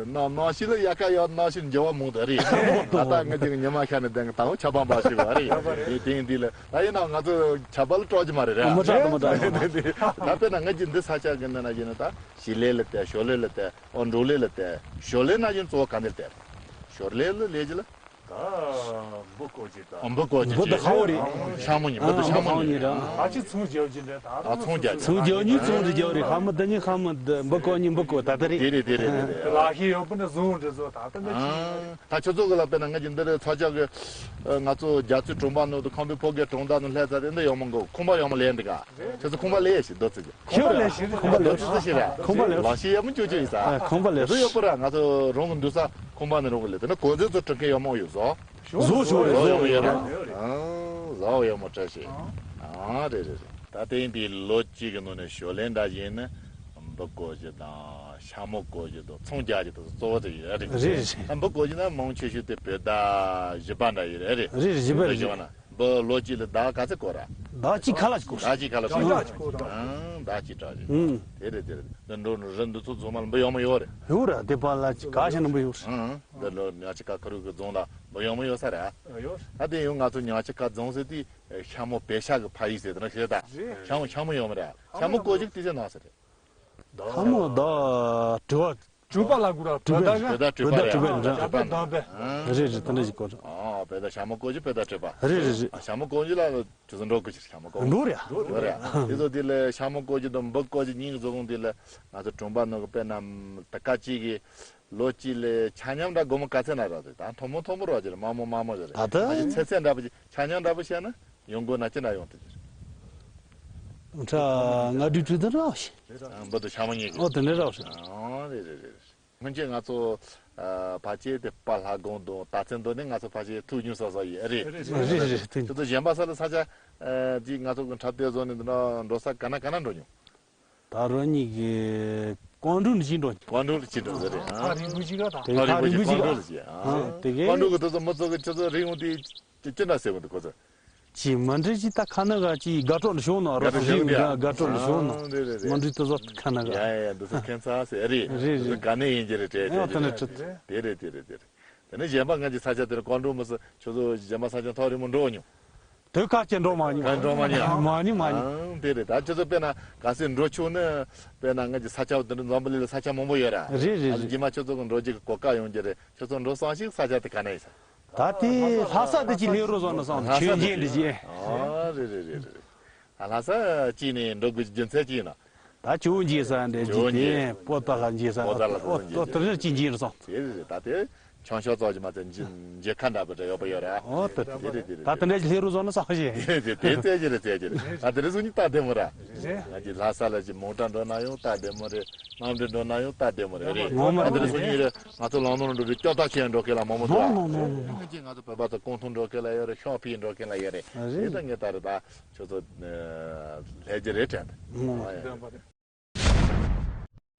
ནང་ནང་ཤི་ལ་ཡ་ཁ་ཡ་ནང་ཤི་འགྱུར་བ་མང་དུ་རེད། ད་ལྟ་ང་ཅིག་ཉི་མ་ཤར་ནས་བསྡད་ང་ད་འོ་ཆབ་འབངས་འབའ་ཞིག་བ་རེད། དེ་དེང་འདི་ལ་ད་ཡིན་ན་ང་ཚོ་ཆབ་པ་ལ་སྐྲག་གི་མ་རེད་ར། མི་སྐྲག་མི་སྐྲག་ད་དཔེར་ན་ང་ཅིག་འདི་ས་ཆ་གི་འདི་ན་ཡིན་ན་ད། ཞི་ལས་ལ་བལྟས། ཞོར་ལས་ལ་བལྟས། ཨོ་འབྲོག་ལས་ལ་བལྟས། ཞོར་ལས་ན་ཡིན་གཙོ་བོ་ག་ནས་བལྟས། ཞོར་ལས་ལ་ལས་ཀྱི་ལ། ད་འབུ་རྐོ་ཀྱི་ད། ཨ་འབུ་རྐོ་ཀྱི་འབུ་དང་ཤ་མོ་རེད། ཤ་མོ་གཉིས། འབུ་དང་ཤ་མོ་གཉིས་རེད། ཨ་ཅི་ཚོང་རྒྱག་གི་འདྲ་ད། ཨ་ཚོང་རྒྱག་གི། ཚོང་རྒྱག་གཉིས་ཚོང་རེ་རྒྱག་རེད། ཧ་མི་ད་ནི་ཧ་མི་ད། འབུ་རྐོ་གཉིས་འབུ་རྐོ་ད་ད་རེད། དེ་རེད་དེ་རེད་དེ་རེད། ལ་ཤི་ཡོད་པ་ནི་བཟུང་འདྲ་བཟོ་ད་ད་ནི་ཅི། ད་ཁྱོད་ཚོ་གི་ལ་དཔེར་ན་ང་གི་འདི་རེད། ཚ་ཆག་གི་ང་ཚོ་རྒྱ་མཚོའི་གྲོང་པ་ནང་དུ་ཁམས་པའི་ཕོ་རྒྱས་གྲོང་རྡལ་ནང་སླེབས་ཚར་དེ་འདི་ཡོང་མི་འགོ་ཁང་པ་ཡོང་མི་ལེན་འདི་ག་ཁྱོད་ཚོ་ཁང་པ་ལས་ཤིག་རྡོ་རྩི་རྒྱུ། ཁང་པ་ལས་ཤིག་ཁང་པ་ལས་རྡོ་རྩི་ཤིག་ར། ཁང་པ་ལས་ལ་ཤི་ཡ་མི་ཅོ་ཅོ་ཡིན་ས། ཨ། ཁང་པ་ལས་རྡོ་ཡོད་པ་ར། ང་ཚོ་རང་གི་འདུག་ས་ཁང་པ་ནི་རང་གི་ལས་དེ་ནི་གོ་འཛིན་ཚོ་དྲི་མཁན་ཡོད་མོ་ཡོད་བཟོ། བཟོ་ཞོར་རེད། བཟོ་ཡོད་མོ་ཡོད་ར། ཨ། བཟོ་ཡོད་མོ་བཀྲ་ཤིས། ཨ་རེད་རེད་རེད། ད་ལྟའི་འདི་ལོ་གཅིག་གི་ནང་ནས་ཞོར་ལས་འདྲ་ཡིན་ནི་འབུ་རྐོ་རྒྱུ་དང་ཤ་མོ་རྐོ་རྒྱུ་དང་ཚོང་རྒྱག་རྒྱུ་དང་གཙོ་བོ་དེ་ཡོད་རེད། རེད་རེད། ཨ་འབུ་རྐོ་རྒྱུ་ན་མང་ཆེ་ཤོས་དེ་བོད་ཟླ་བཞི་པ་འདྲ་ཡོད་རེད། རེད་རེད། བཞི་པ་རེད། བཞི་པ་ན། འབུ་ལོ་གཅིག་ལ་ཟླ་ག་ཚོད་འགོར་ར། ཟླ་གཅིག་ཁ་ལ་ཅིག་འགོར། ཟླ་གཅིག་ཁ་ལ་ཅིག་འགོར། ཨང་། ཟླ་གཅིག་གྲགས་ཅིག་ཨང་། དེ་རེད་དེ་རེད། འདི་འགྲོ་ནི་རི་འདི་ཚོ་ཚང་མ་ལ་འབུ་ཡོང་མི་ཡོད་རེད། ཡོད་ར། དེ་པ་ལ་ཅིག་ག་ཤ་ནི་འབུ་ཡོད་རེད། ཨང་། འདི་ལོ་ཉག་ཆ་ཁ་ཁ་རུ་གི་རྫོང་ལ་འབུ་ཡོང་མི་ཡོད་ས་རེད། ཡོད། ད་དེ་ཡང་ང་ཚོ་ཉག་ཆ་ཁ་རྫོང་ཟེར་དུས་ཤ་མོ་བེ་ཤ་གི་ཕ་ཡུལ་ཟེར་དེ་ན་ཤེས་ད། རེད། ཤ་མོ་ཤ་མོ་ཡོང་མི་རེད། ཤ་མོ་རྐོ་ཅིག་དེ་ཚོ་ནང་ཟེར་རེད། ལྷ་མོ་ད་དྲི་བ། དྲི་བ་ལ་གུ་ར་བོད་ཟླ་ག་བོད་ཟླ་དྲི་བ་རེད། བོད་ཟླ་དྲི་བ་རེད། བོད་ཟླ་དྲི་བ་རེད། རེད་རེད། དེ་འདྲ་ཞིག་གོ། ཨ་བོད་ཟླ་ཤ་མོ་རྐོ་རྒྱུ་བོད་ཟླ་དྲི་བ། རེད་རེད་རེད། ཨ་ཤ་མོ་རྐོ་རྒྱུ་ལ་དུས་ཚོད་འགྲོ་དགོས་ཀྱི་ཤ་མོ་རྐོ། འགྲོ་རེད། འགྲོ་རེད། དེ་ཚོ་དེ་ལ་ཤ་མོ་རྐོ་རྒྱུ་དང་འབུ་རྐོ་རྒྱུ་གཉིས་ཀྱི་རྫོང་ཁོངས་དེ་ལ་ང་ཚོ་གྲོང་པ་ནང་གི་དཔེར་ན་ད་ཀ་གཅིག་གི་ལོ་གཅིག་ལ་ཆ་མཉམ་འདྲ་སྒོར་མོ་ག་ཚད་ན་རག་རེད། ད་མཐོ་མོ་མཐོ་མོ་རག་རྒྱུ་རེད། དམའ་མོ་དམའ་མོ་རེད། ད་ལྟ་ང་ཚོ་ཚད་ཚད་འདྲ་པོ་ཅིག་ཆ་མཉམ་འདྲ་པོ་བཤད་ན། ཡོང་སྒོ་ན་ཅི་འདྲ་ཡོང་ཐུབ་ཀྱི་རེད། ཁྲ་ང་དུས་དུས་དུ་ར་ཤི། འབུ་དང་ཤ་མོ་གཉིས་ཀྱི། ཨོ་དེ་འདྲ་ར་ཤི། ཨོ་རེད་རེད་རེད། སྔོན་ཆད་ང་ཚོ་ཨ་ཕལ་ཆེར་དེ་པ་ལྷ་སྒང་དང་སྟག་ཚང་དང་ནི་ང་ཚོ་ཕལ་ཆེར་ཐུག་ཉུང་ས་ས་ཡིན་ཨེ་རེད། རེད་རེད་རེད། ཁྱོད་ཚོ་གཞན་པ་ས་ལ་ས་ཆ་ཨ་ཅིག་ང་ཚོ་གི་འཁྲབ་སྟོན་བཟོ་ནས་འདི་ན་འགྲོ་ས་ག་ན་ག་ན་འགྲོ་མྱོང་། ད་རང་ཉིད་ཀྱི་ཀོང་ཀྲུག་ནས་ཅིག་འགྲོ། ཀོང་ཀྲུག་ལ་ཅིག་འགྲོ་ཟེར་རེད། ཨ་ཐག་རིང་པོ་ཅིག་ག་ད། དེ་ཐག་རིང་པོ་ཅིག་ཀོང་ཀྲུག་ལ་ཅིག་ཨ། དེ་གའི་ཀོང་ཀྲུག་གི་དེ་ཚོ་མི་ཚོ་གི་ཁྱོད་ཚོ་རིང་པོ་དེ་ཅི་ཅི་འདྲ་ཟེར་གི་འདུག་ཁོ་ཚོ། ཅི་མ་འདྲི་ཅི་ད་ཁ་ན་ག་ཅི་དགའ་སྤྲོ་ལ་ཞོག་ནོ་རོ་དགའ་སྤྲོ་ཞིག་ཞོག་ཡ། དགའ་སྤྲོ་ལ་ཞོག་ནོ། ཨ་རེད་རེད་རེད། མ་འདྲི་དེ་ཚོ་ཁ་ན་ག། ཡ་ཡ་ཡ་འདི་ཚོ་ཁྱད་མཚར་ཟེར་ཨ་རེད། རེད་རེད། འདི་ཚོ་ག་ནས་ཡིན་གྱི་རེད་དྲན་ཨ་དྲན་དེ་ནས་གྲིབ། དེ་རེད་དེ་རེད་དེ་རེད། དེ་ནས་གཞན་པ་ང་ཚོའི་ས་ཆ་དེར་ཀོང་ཀྲུག་མི་སི་ཁྱོད་ཚོ་གཞན་པ་ས་ཆ་ཐག་རིང་མོ་འགྲོ་མྱོང་། དེ་ཁ་ཅན་འགྲོ་མ་མྱོང་། ཁ་འགྲོ་མ་མྱོང་། མ་མྱོང་མ་མྱོང་། ཨང་དེ་རེད། ད་ཁྱོད་ཚོ་དཔེར་ན་ག་སེ་འགྲོ་ཆོག་ནི་དཔེར་ན་ང་ཚོའི་ས་ཆ་དེ་འདྲ་འཛམ་བུ་གླིང་ལ་ས་ཆ་མང་པོ་ཡོད་ར། རེད་རེད་ཨ་རེད། རྗེས་མ་ཁྱོད་ཚོ་གི་འགྲོ་རྒྱུ་གི་གོ་སྐབས་ཡོང་རྒྱུ་རེད། ཁྱོད་ཚོ་འགྲོ་སོང་ཞིག་ས་ཆ་དེ་ག་ན་ཡིན་ས། ད་དེ་ལྷ་ས་དེ་ཅི་ལས་རོ་བཟོ་ན་སོང་ལྷ་ས་ཆོས་རྒྱལ་འདི་ཅི། ཨ་རེད་རེད་རེད་རེད། ཨ་ལྷ་ས་ཅི་ནས་འགྲོ་དགོས་རྒྱུ་མཚན་ཅི་ཡིན་ན། ད་ཇོ་བོ་མཇལ་ས་འདྲ་ཇོ་བོ་ཅིག་མཇལ། དེ་པོ་ཏཱ་ལ་མཇལ་ས། པོ་ཏཱ་ལ་ཨོ་ཏོ་དེ་རེད་ཅིག་མཇལ་རེད་སོང་། དེ་རེད་རེད། ད་དེ་ཆང་ཤོག་ཙོགས་ཅིག་མ་ཚད་མཇལ་མཇལ་ཁ་འདྲ་པོ་འདྲ་ཡོད་པ་ཡོད་ར། ཨོ་དེ་དེ་རེད་དེ་རེད། ད་དེ་འདྲ་ཅིག་སླེབས་རོགས་བཟང་ཞེས། དེ་དེ་རྩེ་གྱི་རེད་རྩེ་གྱི་རེད། ད་དེ་རེད་སོང་ནི་ད་བདེ་མོ་ར། རེད། ང་ཅིག་ལྷ་ས་ལ་ཅིག་མོ་ཊ་འགྲོ་ན་ཡང་ད་བདེ་མོ་རེད། གནམ་གྲུ་འགྲོ་ན་ཡང་ད་བདེ་མོ་རེད། རེད། ངོ་མ་ད་དེ་རེད། སོང་ཉིན་རེད། ང་ཚོ་ལམ་ནོར་འགྲོ་སྐྱོ་ཐག་ཆོད་འགྲོ་མཁན་ལ་མང་པོ་འདུག་ཨ། ནོ་ནོ་ནོ་ནོ། ང་ཅིག་ང་ཚོ་བོད་པ་ཚོ་ཀོང་ཐུང་འགྲོ་མཁན་ལ་ཡོད་རེད། ཤོག་ཕིས་འགྲོ་མཁན་ལ་ཡོད་རེད། རེད། ད་ངས་ད་རེད་ད་ཁྱོད་ཚོ་ལྷས་རྒྱུ་རེད་དྲན། ངོ་མ་རེད།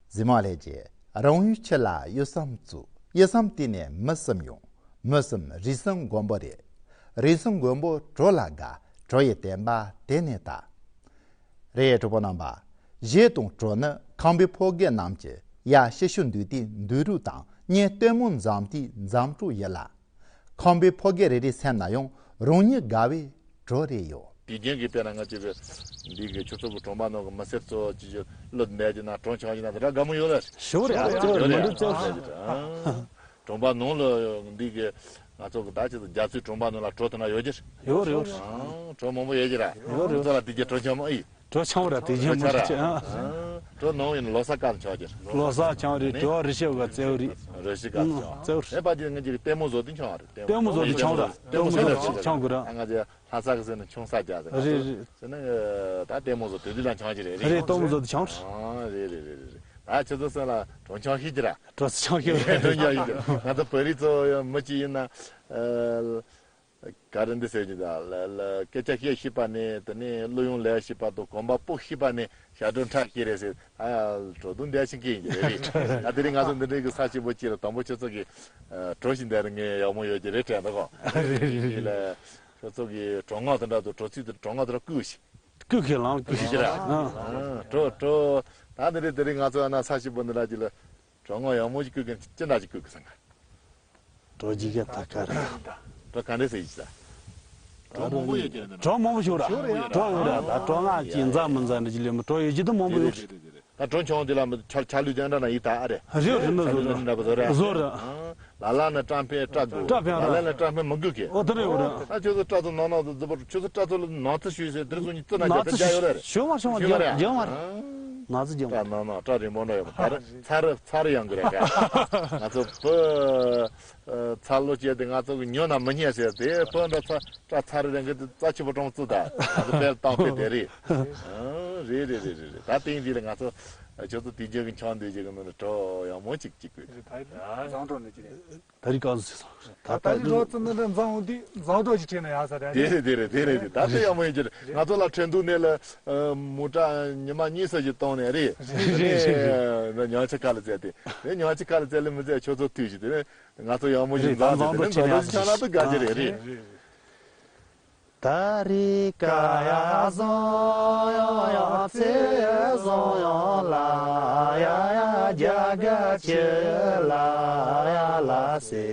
གཟིགས་མོ་ལྷས་རྒྱུ། རང་ཡུལ་ཕྱི་ལ་གཡུལ་ས་བཙུགས། གཡུལ་ས་དེ་ནས་མི་གསུམ་ཡོང་། མི་གསུམ་རུས་གསུམ་མགོན་པོ་རེད། རུས་གསུམ་མགོན་པོ་གྲོ་ལ་དགའ། གྲོ་ཡི་བསྟན་པ་དེ་ནས་དར། རེད། གྲོགས་པོ་རྣམ་པ། གཞས་དང་གྲོ་ནི་ཁམས་པའི་ཕོ་རྒྱས་རྣམས་ཀྱི་ཡ་ཤི་ཤུ་འདུས་ཏེ་འདུས་རུས་དང་གཉེན་སྟོན་མོ་འཛོམས་ཏེ་འཛོམས་གྲོགས་ཡིན་ལ། ཁམས་པའི་ཕོ་རྒྱས་རེ་རེའི་སེམས་ན་ཡང་རང་ཉིད་དགའ་བའི་གྲོ་རེ་ཡོད། དུས་རྒྱུན་གྱི་དཔེར་ན་ང་ཅིག་གི་འདི་གི་ཁྱོད་ཚོ་གི་གྲོང་པ་ནང་གི་མི་སེར་ཚོ་ཅིག་ཅིག་བློ་འདས་ཀྱི་ན་གྲོ་འཆང་གྱི་ན་དེ་འདྲ་དགའ་མོ་ཡོད་ལ། ཞོར་ཡ་ཡོད་རེད། ཡོད་རེད། མི་འདུག་ཙེ། གྲོང་པ་ནང་ལ་འདི་གི་ང་ཚོ་གི་ད་ཅིག་རྒྱ་མཚོའི་གྲོང་པ་ནང་ལ་གྲོ་དེ་འདྲ་ཡོད་ཀྱི་རེད། ཡོད་རེད། ཡོད་རེད། གྲོ་མང་པོ་ཡོད་ཀྱི་ར། ཡོད་རེད། ང་ཚོ་ལ་དུས་རྒྱུན་གྲོ་འཆང་མོ་ཨི། གྲོ་འཆང་བ་ར་དེ་རྒྱུན་མི་འདུག་ཅེ། གྲོ་ནང་ཡིན་ལོ་གསར་སྐབས་འཆང་ཀྱི་རེད། ལོ་གསར་འཆང་རེད། གྲོ་རི་ཤི་ག་ཙེའུ་རི། རི་ཤི་ག་འཆང་ཙེའུ་རི། ཨེ་པ་ཅིག་ང་ཅིག་ལྟད་མོ་བཟོ་དུས་འཆང་བ་རེད། ལྟད་མོ་བཟོ་དུས་འཆང་ར། ལྟད་མོ་བཟོ་དུས་འཆང་དགོས་ར། ང་ཅིག་ལྷ་ས་གི་ཟེར་ན་ཆུང་ས་རྒྱ་ཟེར། རེད་རེད། ཟེར་ན་ད་ལྟད་མོ་བཟོ་དུས་དུས་ལ་འཆང་གི་རེད། རེད། ལྟད་མོ་བཟོ་དུས་འཆང་ར། ཨ་རེད་རེད་རེད་རེད། ད་ཁྱེད་ཚོ་སེམས་ལ་གྲོ་འཆང་ཤེས་ཀྱི་ར། གྲོ་འཆང་ཤེས་ར། གྲོ་འཆང་ཤེས་ཀྱི་ར། ང་ཚོ་བོད་རིགས་ཚོ་མི་གཅིག་ཡིན་ན། ག་རེ་འདི་ཟེར་གྱི་འདུག་ལ་ལ། སྐད་ཆ་བཤད་ཤེས་པ་ནས་དེ་ནས་གླུ་དབྱངས་ལེན་ཤེས་པ་དང་གོམ་པ་སྤོ་ཤེས་པ་ནས་ཞབས་བྲོ་འཁྲབ་ཤེས་རེད་ཟེར། ཨ་ཡ་གྲོ་བསྡུར་འདི་ཞིག་གི་ཡིན་གྱི་རེད་རེད། ད་དེ་རིང་ང་ཚོ་འདི་འདྲའི་གི་ས་ཆེན་པོ་གཅིག་ལ་དང་པོ་ཁྱོད་ཚོ་གི་གྲོ་ཞིག་འདེབས་ན་ངས་ཡག་མོ་ཡོད་ཀྱི་རེད་དྲན་འདུག་གོ། རེད་རེད་རེད། ལ་ཁྱོད་ཚོ་གི་གྲོ་སྔགས་དེ་འདྲ་དང་གྲོ་ཚིག་དེ་གྲོ་སྔགས་དེ་འདྲ་བསྐུལ་ཞིག་བསྐུལ་ཁས་ལེན་བསྐུལ་ཞིག་ར། གྲོ་གྲོ། ད་འདི་རེད་དེ་རིང་ང་ཚོ་ཡང་ན་ས་ཆེན་པོ་འདི་འདྲ་གཅིག་ལ། གྲོ་སྔགས་ཡག་མོ་ཞིག་བསྐུལ་མཁན་ཅི་འདྲ་ཞིག་བསྐུལ་དགོས་བསམ་ག། གྲོ་ཇི་ག་ཐ་ཀ་ར། གྲོ་ག་འདྲ་ཟེར་ཡིན་ས། གྲོ་མང་པོ་ཡོད་ཀྱི་རེད། གྲོ་མང་པོ་ཞིག་ར། གྲོ་ཡོད་ར། ད་གྲོ་སྔགས་ཀྱི་མཛའ་མི་མཛའ་འདྲ་ཅིག་ལས་མི་གྲོ་ཡོད་ཀྱི་འདུག་མང་པོ་ཡོད་རེད། ད་གྲོ་འཆང་དེ་ལ་མི་ཆ་ཆ་ལུགས་ཅན་འདྲ་ན་ཡིན་ད་ཨ་རེད། རེད་རེད། འདི་བཟོ་ར། འདྲ་པོ་བཟོ་ར། བཟོ་ར། ལ་ལ་ནི་སྐྲ་འཕེན་སྐྲ་དགོས། སྐྲ་འཕེན་ར། ལ་ལ་ནི་སྐྲ་འཕེན་མི་དགོས་ཀི། ཨོ་དེ་རེད་ཡོད་ར། ད་ཁྱོད་ཚོ་སྐྲ་ཚོ་ནག་ནག་ཏུ་འཛུགས་པར་ཁྱོད་ཚོ་སྐྲ་ཚོ་ལ་ནག་ཚི་ཞུས་ཟེར་དེར་སོང་ཉིད་ཙི་ན་ནག་རྒྱ་ཚི་རྒྱ་ཡོད་ར་རེད། ཞུ་མ་ཞུ་མ་ཞུ་མ་ར། རྒྱ་མ་ར། ནག་ཚི་རྒྱ་མ། སྐྲ་ནག་ནག་སྐྲ་རིང་པོ་འདྲ་ཡོད་མ་ད་རེད། ཚ་རུ་ཚ་རུ་ཡང་གི་རེད་ཀ། ང་ཚོ་བུ་ཚ་ལོ་བྱས་ཏེ་ང་ཚོ་གི་ཉོ་ན་མི་ཉན་ཟེར་དེ་བུ་འདྲ་ཚ་སྐྲ་ཚ་རུ་རིང་གི་རྩ་ཆུ་བུ་གྲོང་བཙུགས་ད་ང་ཚོ་དཔེར་བཏང་དཔེ་དེ་རེད། རེད་རེད་རེད་རེད་རེད། ད་དེང་དེ་ལ་ང་ཚོ་ཁྱོད་ཚོ་དུས་རྒྱུན་གི་འཆང་འདོད་ཀྱི་གི་ནང་ནས་གྲོ་ཡག་མོ་གཅིག་གཅིག་དགོས། ད་ཡིན་ན་བཟང་གྲོ་ནི་ཅི་རེད། ད་རིང་གང་ཟེར་སོང་། ད་ད་ད་རིང་རོ་ཙི་ནི་འདྲ་མཛངས་འོང་དུས་མཛངས་གྲོ་ཞིག་ཁྲིད་ན་ཡག་ས་རེད། དེ་རེད་དེ་རེད་དེ་རེད་དེ། ད་ལྟ་ཡག་མོ་ཡིན་གྱི་རེད། ང་ཚོ་ལ་ཁྲིན་ཏུའུ་ནས་ལ་མོ་ཊ་ཉི་མ་གཉིས་ཙམ་ཞིག་བཏང་ནས་རེད། རེད་རེད་རེད། ཉང་ཆི་ཁ་ལ་བཙལ་ཏེ་རེད། ཉང་ཆི་ཁ་ལ་བཙལ་ལེ་མི་བཙལ་ཁྱོད་ཚོ་དུས་ཀྱི་དེ་རེད། ང་ཚོ་ཡག་མོ་ཞིག་རེད། ད་མཛངས་མཛངས་ཏེ་གྲོ་ཁྲིད་ན་མཛངས་ཏེ་ཡག་ཆི་ན་ད་དགའ་གི་རེད། རེད། རེད། ད་རེས་ཀ་ཡ་བཟང་ཡང་ཡང་ཚེ་བཟང་ཡང་ལ་ཡ་ཡ་རྒྱ་གར་ཁྱི་ལ་ཡ་ལ་སེ་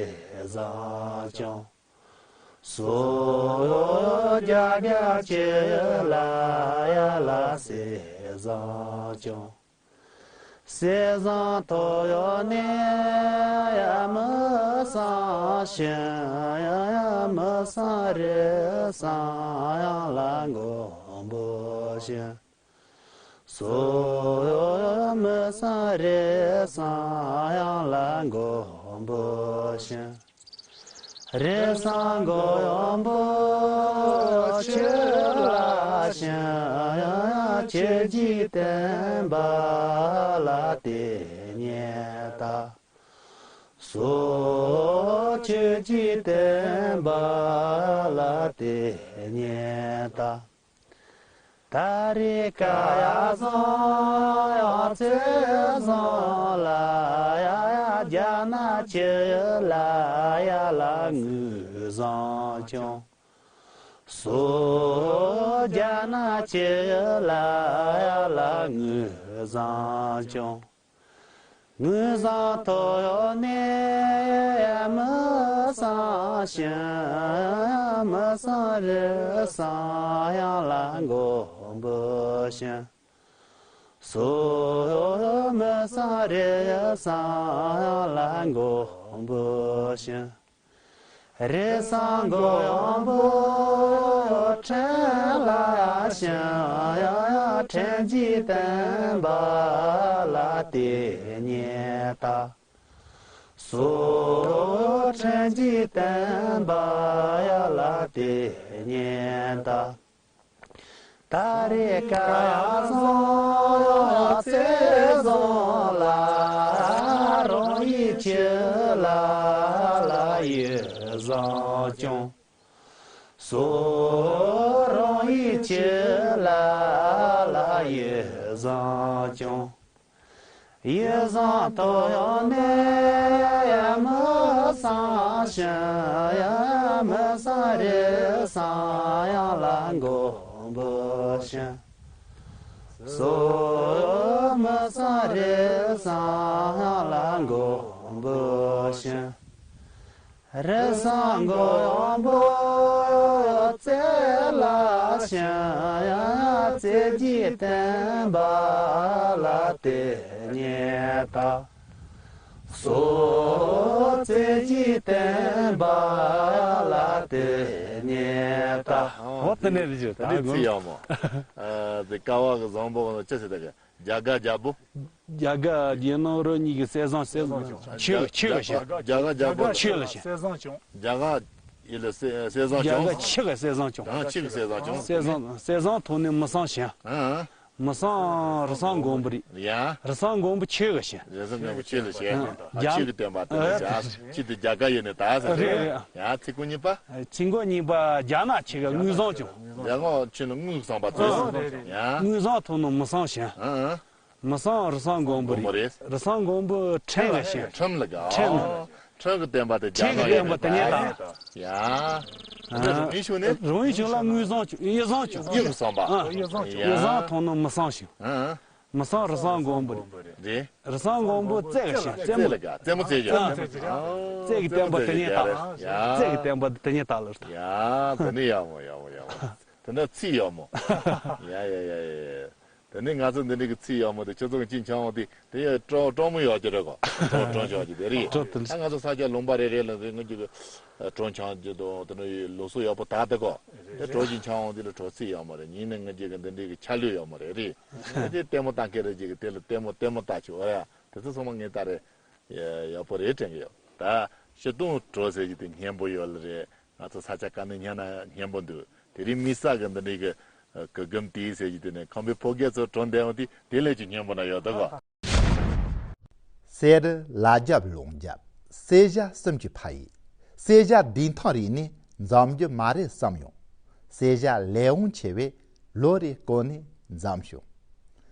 བཟང་ཀྱང་སོ་ཡོ་རྒྱ་གར་ཁྱི་ལ་ཡ་ལ་སེ་བཟང་ཀྱང་། སེ་བཟང་ཐོ་ཡོ་ནེ་ཡ་མི་སང་ཤན་ཡ་ཡ་མི་སང་རེ་སང་ཡང་ལ་མགོན་པོ་ཤན། སོ་ཡོ་མི་སང་རེ་སང་ཡང་ལ་མགོན་པོ་ཤན། རེ་སང་མགོན་པོ་ཁྱི་ལ་ཤན་ཡང་ཁྱི་རྒྱུད་བསྟན་པ་ལ་དེ་ཉེ་ད། སོ་ཁྱི་རྒྱུད་བསྟན་པ་ལ་དེ་ཉེ་ད། ད་རེས་ཀ་ཡ་བཟང་ཡང་ཚེ་བཟང་ལ་ཡ་ཡ་རྒྱ་ནག་ཁྱི་ལ་ཡ་ལ་ངུ་བཟང་ཀྱང་། སོ་རྒྱ་ནག་ཁྱི་ལ་ཡ་ལ་ངུ་བཟང་ཀྱང་། ངུ་བཟང་ཐོ་ཡོ་ནེ་མི་སང་ཤན་མི་སང་རེ་སང་ཡང་ལ་མགོན་པོ་ཤན། སོ་ཡོ་མི་སང་རེ་སང་ཡང་ལ་མགོན་པོ་ཤན། རེ་སང་མགོན་པོ། ཕྲིན་ལས་བཞིན་ཡང་ཡང་ཕྲིན་གྱིས་བསྟན་པ་ལ་དེ་ཉིད་བལྟ། སོ། ཕྲིན་གྱིས་བསྟན་པ་ཡ་ལ་དེ་ཉིད་བལྟ། ད་རེས་སྐལ་བཟང་ཡང་བརྩེ་བཟང་ལ། རང་ཡི་ཆོས་ལ་ལ་ཡིད་བཟང་སྐྱོང་། སོ། རང་ཡི་ཆོས་ལ་ལ་ཡིད་བཟང་སྐྱོང་། ཡིད་བཟང་ཐོབ་ཡོང་ནས་མི་བསམ་ཞིང་། མི་བསམ་རེ་བསམ་ཡང་ལ་མགོན་པོ་བྱོན། སོ། མི་བསམ་རེ་བསམ་ཡང་ལ་མགོན་པོ་བྱོན། རེ་བསམ་མགོན་པོ་བརྩེ་ལ་ཞིང་། བརྩེ་གྱིས་བསྟན་པ་ལ་དེ་ཉིད་བལྟ། སོ། བརྩེ་གྱིས་བསྟན་པ་ལ་དེ་ཉིད་བལྟ། འོ་དེ་ནས་རེད་ཅེས་ད་ད་འདི་ཚིག་ཡག་མོ། ཨ། དེ་ཀ་བ་གི་བཟང་པོ་ཅི་ཟེར་ད་གི། རྒྱ་དགའ་རྒྱལ་པོ། རྒྱ་དགའ་རྒྱལ་ནོར་རི་གཉིས་ཀྱི་གསེར་བཟང་གསེར་བཟང་ཆེ་གི་ཆེ་གི་ཞེས། རྒྱ་དགའ་རྒྱལ་པོ་ཆེ་ལ་ཞེས། གསེར་བཟང་སྐྱོང་། རྒྱ་དགའ་ཡི་ལ་གསེར་གསེར་བཟང་སྐྱོང་། རྒྱ་དགའ་ཆེ་གི་གསེར་བཟང་སྐྱོང་། ད་ཆེ་གི་གསེར་བཟང་སྐྱོང་། གསེར་བཟང་གསེར་བཟང་ཐོག་ནས་མི་བསམ་ཞིང་། ཨ། མི་བསམ་རི་བསམ་མགོན་པོ་རེད། ཡ། རི་བསམ་མགོན་པོ་ཆེ་གི་ཞེས། རི་བསམ་མགོན་པོ་ཆེ་ལ་ཞེས། ཨ། ད་ཆེ་གི་བསྟན་པ་དེ་ལ་ཞེས། ཆེ་དེ་རྒྱ་དགའ་ཡི་ནི་ད་ཟེར། རེད་རེད། ཡ། ཚིག་གོ་གཉིས་པ། ཚིག་གོ་གཉིས་པ་རྒྱ་ནག་ཆེ་གི་དངུལ་བཟང་སྐྱོང་། རྒྱ་ནག་ཆེ་ནི་དངུལ་བསམ་པ་ཚོ། ཨ། རེད་རེད། ཡ། དངུལ་བཟང་ཐོག་ནས་མི་བསམ་ཞིང་། ཨ། མི་བསམ་རི་བསམ་མགོན་པོ་རེད། མགོན་པོ་རེད། རི་བསམ་མགོན་པོ་ཁྲིམས་ལ་ཞེན། ཁྲིམས་ལ་དགའ། ཁྲིམས། ཁྲིམས་ཀྱི་བསྟན་པ་དེ་ཁྲིམས་ཀྱི་བསྟན་པ་དེ་ཉིད་དང་། ཡ། རང་ཡུལ་ཕྱོགས་ནས། རང་ཡུལ་ཕྱོགས་ལ་དངུལ་བཟང་བྱུང་། ཡིད་བཟང་བྱུང་། ཡིད་བཟང་པ། ཨ། ཡིད་བཟང་བྱུང་། ཡ། ཡིད་བཟང་ཐོག་ནས་མི་བསམ་ཞིང་། ཨ། མི་བསམ་རི་བསམ་མགོན་པོ་རེད། རེད། རི་བསམ་མགོན་པོ་བརྩེ་ལ་ཞེན། རྩེད་མོ། རྩེ་ལ་དགའ། རྩེད་མོ་རྩེ་རྒྱུ། ཨ། རྩེ་གི་བསྟན་པ་དེ་ཉིད་དང་། ཡ། རྩེ་གི་བསྟན་པ་དེ་ཉིད་དང་ལ། ཡ། དེ་ནི་ཡག་མོ་ཡག་མོ་ཡག་མོ། དེ་ནི་ཚིག་ཡག་མོ། ཡ་ཡ་ཡ་ཡ། དེ་ནས་ང་ཚོ་འདི་འདྲ་གི་ཚིག་ཡག་མོ་དེ་ཁྱོད་ཚོ་གི་ཅིག་འཆང་འོང་དུས་དེ་ཡང་སྤྲོ་སྤྲོ་མོ་ཡག་གི་རེད་གོ། སྤྲོ་སྤྲོ་འཆང་གི་དེ་རེད། སྤྲོ་དེ། ད་ང་ཚོ་ས་སྐྱ་ལུང་པ་རེ་རེ་ལ་རེ་ངོས་ཀྱི་སྤྲོ་འཆང་གི་དང་དེ་འདྲ་ཡི་ལུགས་སྲོལ་ཡག་པོ་དག་དེ་གོ། དེ་སྤྲོ་ཅིག་འཆང་འོང་དུས་ལ་སྤྲོ་ཚིག་ཡག་མོ་རེད། ཡིན་ནའི་ངོས་ཀྱི་གི་འདི་འདྲ་གི་ཆ་ལུགས་ཡག་མོ་རེད་རེད། དེ་ལྟད་མོ་ལྟ་མཁན་རེ་ཅིག་གི་དེ་ལ་ལྟད་མོ་ལྟད་མོ་ལྟ་ཆོག་ཨ་ཡ། དེ་ཚོ་ཚང་མ་ངས་ལྟ་རེད། ཡག་པོ་རེད་དྲན་གི་ཡོད། ད་སྤྱིར་བཏང་སྤྲོ་ཟེར་གྱི་དེ་སྙན་པོ་ཡོད་ལ་རེད། ང་ཚོ་ས་ཆ་ག་ནས་ཉན་ན་སྙན་པོ་འདུག་དེ་རིང་དམིགས་བསལ་གྱི་འདི་འདྲའི་གི་གུ་གུམ་དེའི་ཟེར་གྱི་དེ་ནས་ཁམས་པའི་ཕོ་སྐད་ཚོ་གྲོན་བསྡད་འོང་དུས་དེ་ལས་ཀྱི་སྙན་པོ་ན་ཡོད་ད་གོ། གསེར་རི་ལ་རྒྱབ་ལུང་རྒྱབ། གསེར་ཞྭ་གསུམ་གྱི་ཕ་ཡུལ། གསེར་ཞྭ་ལྡིང་ཐང་རིག་ནས་འཛོམས་རྒྱུ་མ་རེད་བསམ་ཡོང་། གསེར་ཞྭ་ལས་དབང་ཆེ་བས་ལོ་རེ་བསྐོར་ནས་འཛོམས་བྱུང་།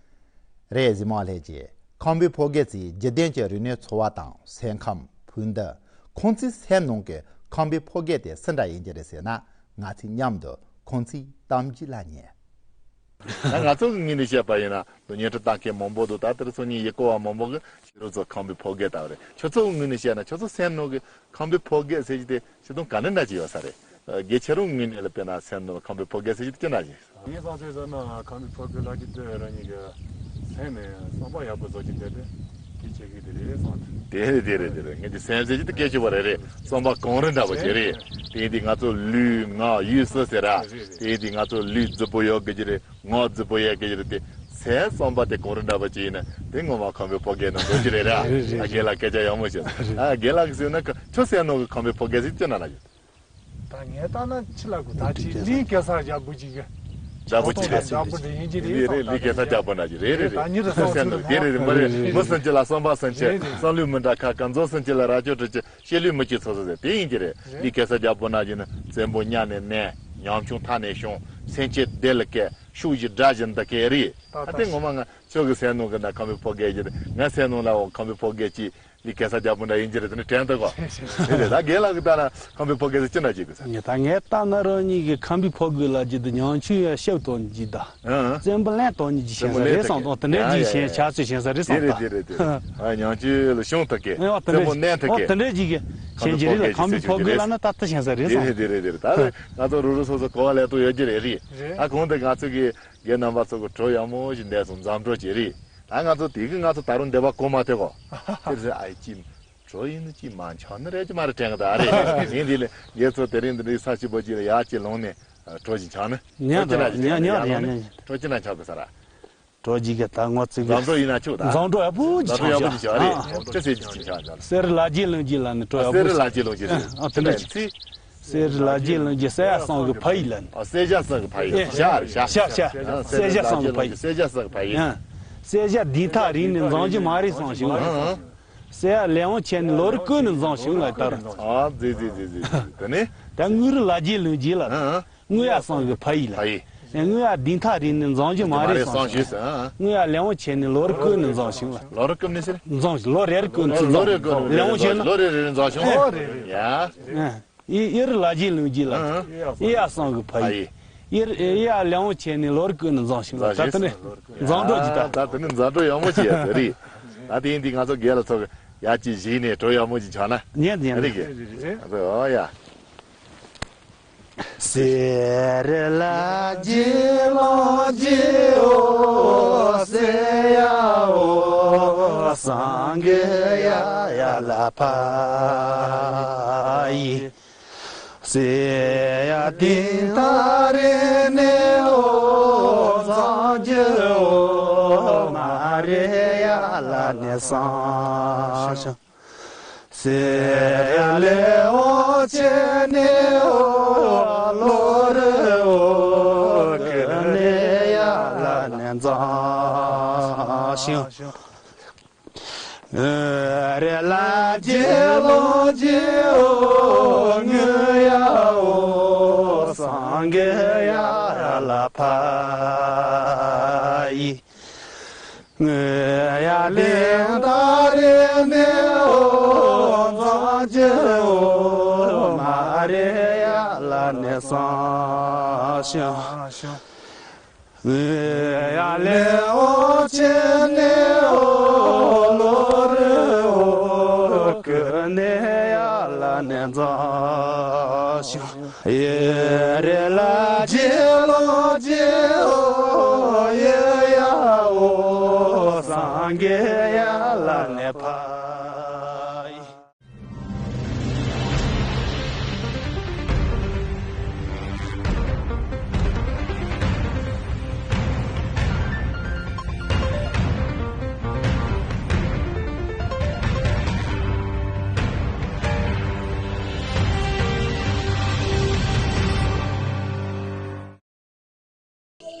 རེད། གཟིགས་མོ་ལྷན་རྒྱས། ཁམས་པའི་ཕོ་སྐད་ཚོས་བརྒྱུད་ལྡན་གྱི་རིག་གནས་འཚོ་བ་དང་སེམས་ཁམས། ཕུགས་འདུན། ཁོང་ཚོའི་སེམས་ནང་གི་ཁམས་པའི་ཕོ་སྐད་དེ་སུ་འདྲ་ཡིན་གྱི་རེད་ཟེར་ན། ང་ཚོས་མཉམ་དུ་ཁོང་ཚོའི་གཏམ་རྒྱུད་ལ་ཉན། ད་ང་ཚོ་གི་ངོས་ནས་བཤད་པ་ཡིན་ན་ལོ་ཉིས་ཁྲི་ལྟ་མཁན་མང་པོ་འདུག་ད་དེར་སོང་ཉིན་ཡི་གོ་བ་མང་པོ་གི་ཕྱི་རོལ་ཚོ་ཁམས་པའི་ཕོ་སྐད་ལྟ་བ་རེད། ཁྱོད་ཚོ་གི་ངོས་ནས་བཤད་ན་ཁྱོད་ཚོ་སེམས་ནང་གི་ཁམས་པའི་ཕོ་སྐད་ཟེར་གྱི་དེ་སྤྱིར་བཏང་ག་འདྲ་འདྲ་ཅིག་ཡོད་ས་རེད། སྒེར་ཁྱེད་རང་ངོས་ནས་ལ་དཔེར་ན་སེམས་ནང་ལ་ཁམས་པའི་ཕོ་སྐད་ཟེར་གྱི་དེ་ཅི་འདྲ་ཅིག་ངས་བསམ་ཚུལ་བཟོ་ན་ཁམས་པའི་ཕོ་སྐད་ལབ་ཀྱི་དེ་རང་ཉིད་ཀྱི་སེམས་ནས་བསམ་པ་ཡག་པོ་བཟོ་གྱི་བསྡད་དེ་སྐད་ཆ་གི་དེ་རེད་བསམ་ཐུབ། དེ་རེད་དེ་རེད་དེ་རེད། ངེད་ཀྱི་སེམས་ཟེར་གྱི་དེ་སྐད་ཆ་བ་རེད་རེད། བསམ་པ་གངས་རི་འདྲ་བ་ཞིག་རེད། དེ་ཡིན་དུས་ང་ཚོ་ལུས་ངག་ཡིད་གསུམ་ཟེར་ར། དེ་ཡིན་དུས་ང་ཚོ་ལུས་རྫིག་པོ་ཡོད་དགོས་ཀྱི་རེད། ངག་རྫིག་པོ་ཡོད་དགོས་ཀྱི་རེད་དེ། སེམས་བསམ་པ་དེ་གངས་རི་འདྲ་བ་ཅིག་ཡིན་ན་དེ་ངོ་མ་ཁམས་པའི་ཕོ་སྐད་ནང་འགྲོ་གི་རེད་ར། རེད་རེད། ཨ་རྒན་ལགས་སྐད་ཆ་ཡག་མོ་བཤད། རེད། ཨ་རྒན་ལགས་ཀྱིས་ཟེར་ན་ཁ་ཁྱོད་སེམས་ནང་གི་ཁམས་པའི་ཕོ་སྐད་ཟེར་ཅི་ན་ལ་ཡོད། ད་ངས་ལྟ་ན་ཕྱི་ལ་གུ་ད་ཅིག་ལི་གེ་སར་རྒྱལ་པོ་ཅིག་གི་རྒྱལ་པོ་ཅིག་རེད། རྒྱལ་པོ་དེ་ཡིན་གྱི་རེད། ལི་རེད། ལི་གེ་སར་རྒྱལ་པོ་འདྲ་ཅིག་རེད་རེད་རེད། ད་ཉིད་དུ་སོང་ཚུལ་དེ་རེད་རེད། མི་རེད། མི་སུམ་ཅུ་ལ་བསམ་པ་སུམ་ཅུ། རེད་རེད། བསམ་ལུས་མི་འདྲ་ཁ་ཁ་མཛོ་སུམ་ཅུ་ལ་རྭ་ཅོ་དྲུག་ཅུ། བཤད་ལུས་མི་གཅིག་ཚོ་ཚོ་ཟེར་དེ་ཡིན་གྱི་རེད། རེད། ལི་གེ་སར་རྒྱལ་པོ་ན་གྱི་ནི་བཙན་པོ་གཉའ་ནས་མནན། ཉམ་ཆུང་མཐའ་ནས་ཕྱུང་། སེམས་ཅན་བདེ་ལ་སྐད། ཕྱུགས་བཞི་དགྲ་བཞི་འདི་སྐད་རེད། ད་ད་དེ་ངོ་མ་ང་ཁྱོད་ཀྱི་སེམས་ནང་གི་ན་ཁམས་པའི་ཕོ་སྐད་ཅིག་རེད། ང་སེམས་ནང་ལ་འོ་ཁམས་པའི་ཕོ་སྐད་ཅིག་ལི་གེ་སར་རྒྱལ་པོ་འདྲ་ཡིན་གྱི་རེད། དེ་ནི་དྲན་འདུག་གོ། དེ་རེད། ད་རྒན་ལགས་ཀྱིས་ལྟ་ན་ཁམས་པའི་ཕོ་སྐད་ཟེར་ཅི་འདྲ་ཅིག་གི་ཟེར། ངས་ད་ངས་ལྟ་ན་རང་ཉིད་ཀྱི་ཁམས་པའི་ཕོ་སྐད་ལ་ཅི་ད་ཉམ་ཆུང་ཡ་ཤབ་དང་ཅི་ད། ཨང་། བཙན་པོ་ལན་དང་ཉིད་ཀྱི་ཞེན་ས་རེད་བསམ་དང་། དེ་འདྲའི་ཅིག་ཞེན་ཆགས་ཚུལ་ཞེན་ས་རེད་བསམ་ད། དེ་རེད་དེ་རེད་དེ་རེད། ཨ་ཉམ་ཆུང་ལ་ཤོང་ཐུབ་གི། ཨེ་བ་དེ་བཙན་པོ་འདྲ་ནན་ཐུབ་གི། དེ་འདྲའི་ཅིག་གི་ཞེན་གྱི་རེད་ལ། ཁམས་པའི་ཕོ་སྐད་ལ་ན་ད་ལྟ་ཞེན་ས་རེད་བསམ། དེ་རེད་དེ་རེད་དེ་རེད། ད་ང་ཚོ་རུ་རུ་སོ་སོ་གོ་བ་ལེན་སྟངས་ཡོད་ཀྱི་རེད་རེད། རེད། ད་གོང་དུ་ང་ཚོ་གི་རྒན་རྣམ་པ་ཚོ་གི་བྲོ་ཡག་མོ་ཞིག་འདས་སོང་། འཛོམས་གྲོགས་ཀྱི་རེད། ད་ང་ཚོ་དེ་གི་ང་ཚོ་ད་རུང་འདས་པ་གོ་མ་ཐེ་གོ། དེ་རེད་ཨ་ཡི་ཅིམ། གྲོ་ཡིན་ནི་ཅི་མ་འཆང་ནི་རེད་ཅི་མ་རེད་དྲན་གི་ད་རེད། ཡིན་དེ་ལས་ངེད་ཚོ་དེ་རིང་འདི་འདྲའི་ས་ཞིབ་པོ་ཅིག་ལ་ཡག་ཅིག་ལོང་ནས་ ཨ། གྲོ་ཞིག་འཆང་ནི། ཉན། གྲོ་ཅི་ན་ཡང་ཉན། ཉན། ཡང་ཉན། ཉན། གྲོ་ཅི་ན་འཆང་དགོས་ས་ར། གྲོ་ཞིག་གི་ད་ངོ་ཚིག་གི། འཛོམས་གྲོ་ཡིན་ན་ཆོག་ད། འཛོམས་གྲོ་ཡག་པོ་ཅིག་འཛོམས་གྲོ་ཡག་པོ་ཅིག་འཆང་། ཨ། ཅི་ཟེར་ཅིག་འཆང་འཆང་། གསེར་ལ་རྗེ་ལུང་རྗེ་ལ་ནི་གྲོ་ཡག་པོ། གསེར་ལ་རྗེ་ལུང་རྗེ་ཟེར། ཨ། དེ་འདྲ་ཅིག་གསེར་ལ་རྗེ་ལུང་རྗེ་གསེར་ཡག་སང་གི་ཕ་ཡི་ལ་ནི། ཨ། གསེར་ཞྭ་སང་གི་ཕ་ཡི། ཨེ། ཞྭ་རེད། ཞྭ། ཞྭ། ཞྭ། ཨ། གསེར་ཞྭ་སང་གི་ཕ་ཡི། གསེར་ཞྭ་སང་གི་ཕ་ཡི། ཨ། གསེར་ཞྭ་ལྡིང་ཐག་རིང་ནས་འཛོམས་རྒྱུ་མ་རེད་གསུངས་བྱུང་། ཨ། ཨ། གསེར་ཡག་ལེགས་འོང་ཆེ་ནས་ལོ་རེ་བསྐོལ་ནས་འཛོམས་བྱུང་ལ་ལྟར། ཨ། ཟེ་ཟེ་ཟེ་ཟེ། དེ་ནས། ད་དངུལ་རི་ལ་རྗེ་ལུང་རྗེ་ལ། ཨ། ཨ། དངུལ་ཡག་སང་གི་ཕ་ཡི་ལ། ཕ་ཡི། དངུལ་ཡག་ལྡིང་ཐག་རིང་ནས་འཛོམས་རྒྱུ་མ་རེད་གསུངས་བྱུང་། ཨ། དངུལ་ཡག་ལེགས་འོང་ཆེ་ནས་ལོ་རེ་བསྐོལ་ནས་འཛོམས་བྱུང་ལ། ལོ་རེ་བསྐོལ་ནས་ཟེར། འཛོམས། ལོ་རེ་རེ་བསྐོལ་ནས། ལོ་རེ་རེ་བསྐོལ་ནས། ལེགས་འོང་ཆེ་ན། ལོ་རེ་རེ་རེ་འཛོམས་བྱུང་། ཨོ་རེད་རེད། ཡ། ཨ། གཡུ་གཡུ་རི་ལ་རྗེ་ལུང་རྗེ་ལ། ཨ། གཡུ་ཡག་སང་གི་ཕ་ཡི། གཡུ་རི། གཡུ་ཡག་ལེགས་འོང་ཆེ་ནས་ལོ་རེ་བསྐོལ་ནས་འཛོམས་བྱུང་ལ། ད་དེ་ནས་འཛོམས་གྲོ་ཅིག་ད། ད་དེ་ནས་འཛོམས་གྲོ་ཡག་མོ་ཅིག་ཡ་ཟེར་རེད། ད་དེ་ཡིན་དུས་ང་ཚོ་རྒན་ལགས་ཚོ་ཡར་ཅིག་གཞིགས་ནས་གྲོ་ཡག་མོ་ཅིག་འཆང་ན། ཉན། ཉན། རེད་གི། ཨོ་ཡ། གསེར་ལ་རྗེ་ལུང་རྗེ་འོ། གསེར་ཡག་འོ་སང་གི་གཡུ་ཡག་ལ་ཕ་ཡི། གསེར་ཡག་ལྡིང་ཐག་རིང་ནས་འོ་འཛོམས་རྒྱུ་འོ་མ་རེད་གཡུ་ལ་ནས་སང་ཞིང་། གསེར་ཡག་ལེགས་འོང་ཆེ་ནས་འོ་ལོ་རེ་འོ་བསྐོལ་ནས་གཡུ་ལ་ནས་འཛོམས་ཤིང་། དངུལ་རི་ལ་རྗེ་ལུང་རྗེ་འོ། དངུལ་ཡག་འོ་སང་གི་གཡུ་ལ་ཕ་ཡི། དངུལ་ཡག་ལྡིང་ཐག་རིང་ནས་འོ་འཛོམས་རྒྱུ་འོ་མ་རེད་གཡུ་ལ་ནས་སང་ཞིང་། དངུལ་ཡག་ལེགས་འོང་ཆེ་ནས་འོ་ལོ་རེ་འོ་བསྐོལ་ནས་གཡུ་ལ་ནས་འཛོམས་ཤིང་། གཡུ་རི་ལ་རྗེ་ལུང་རྗེ་འོ། གཡུ་ཡག་འོ་སང་གི་གཡུ་ལ་ནས་ཕ་ཡི།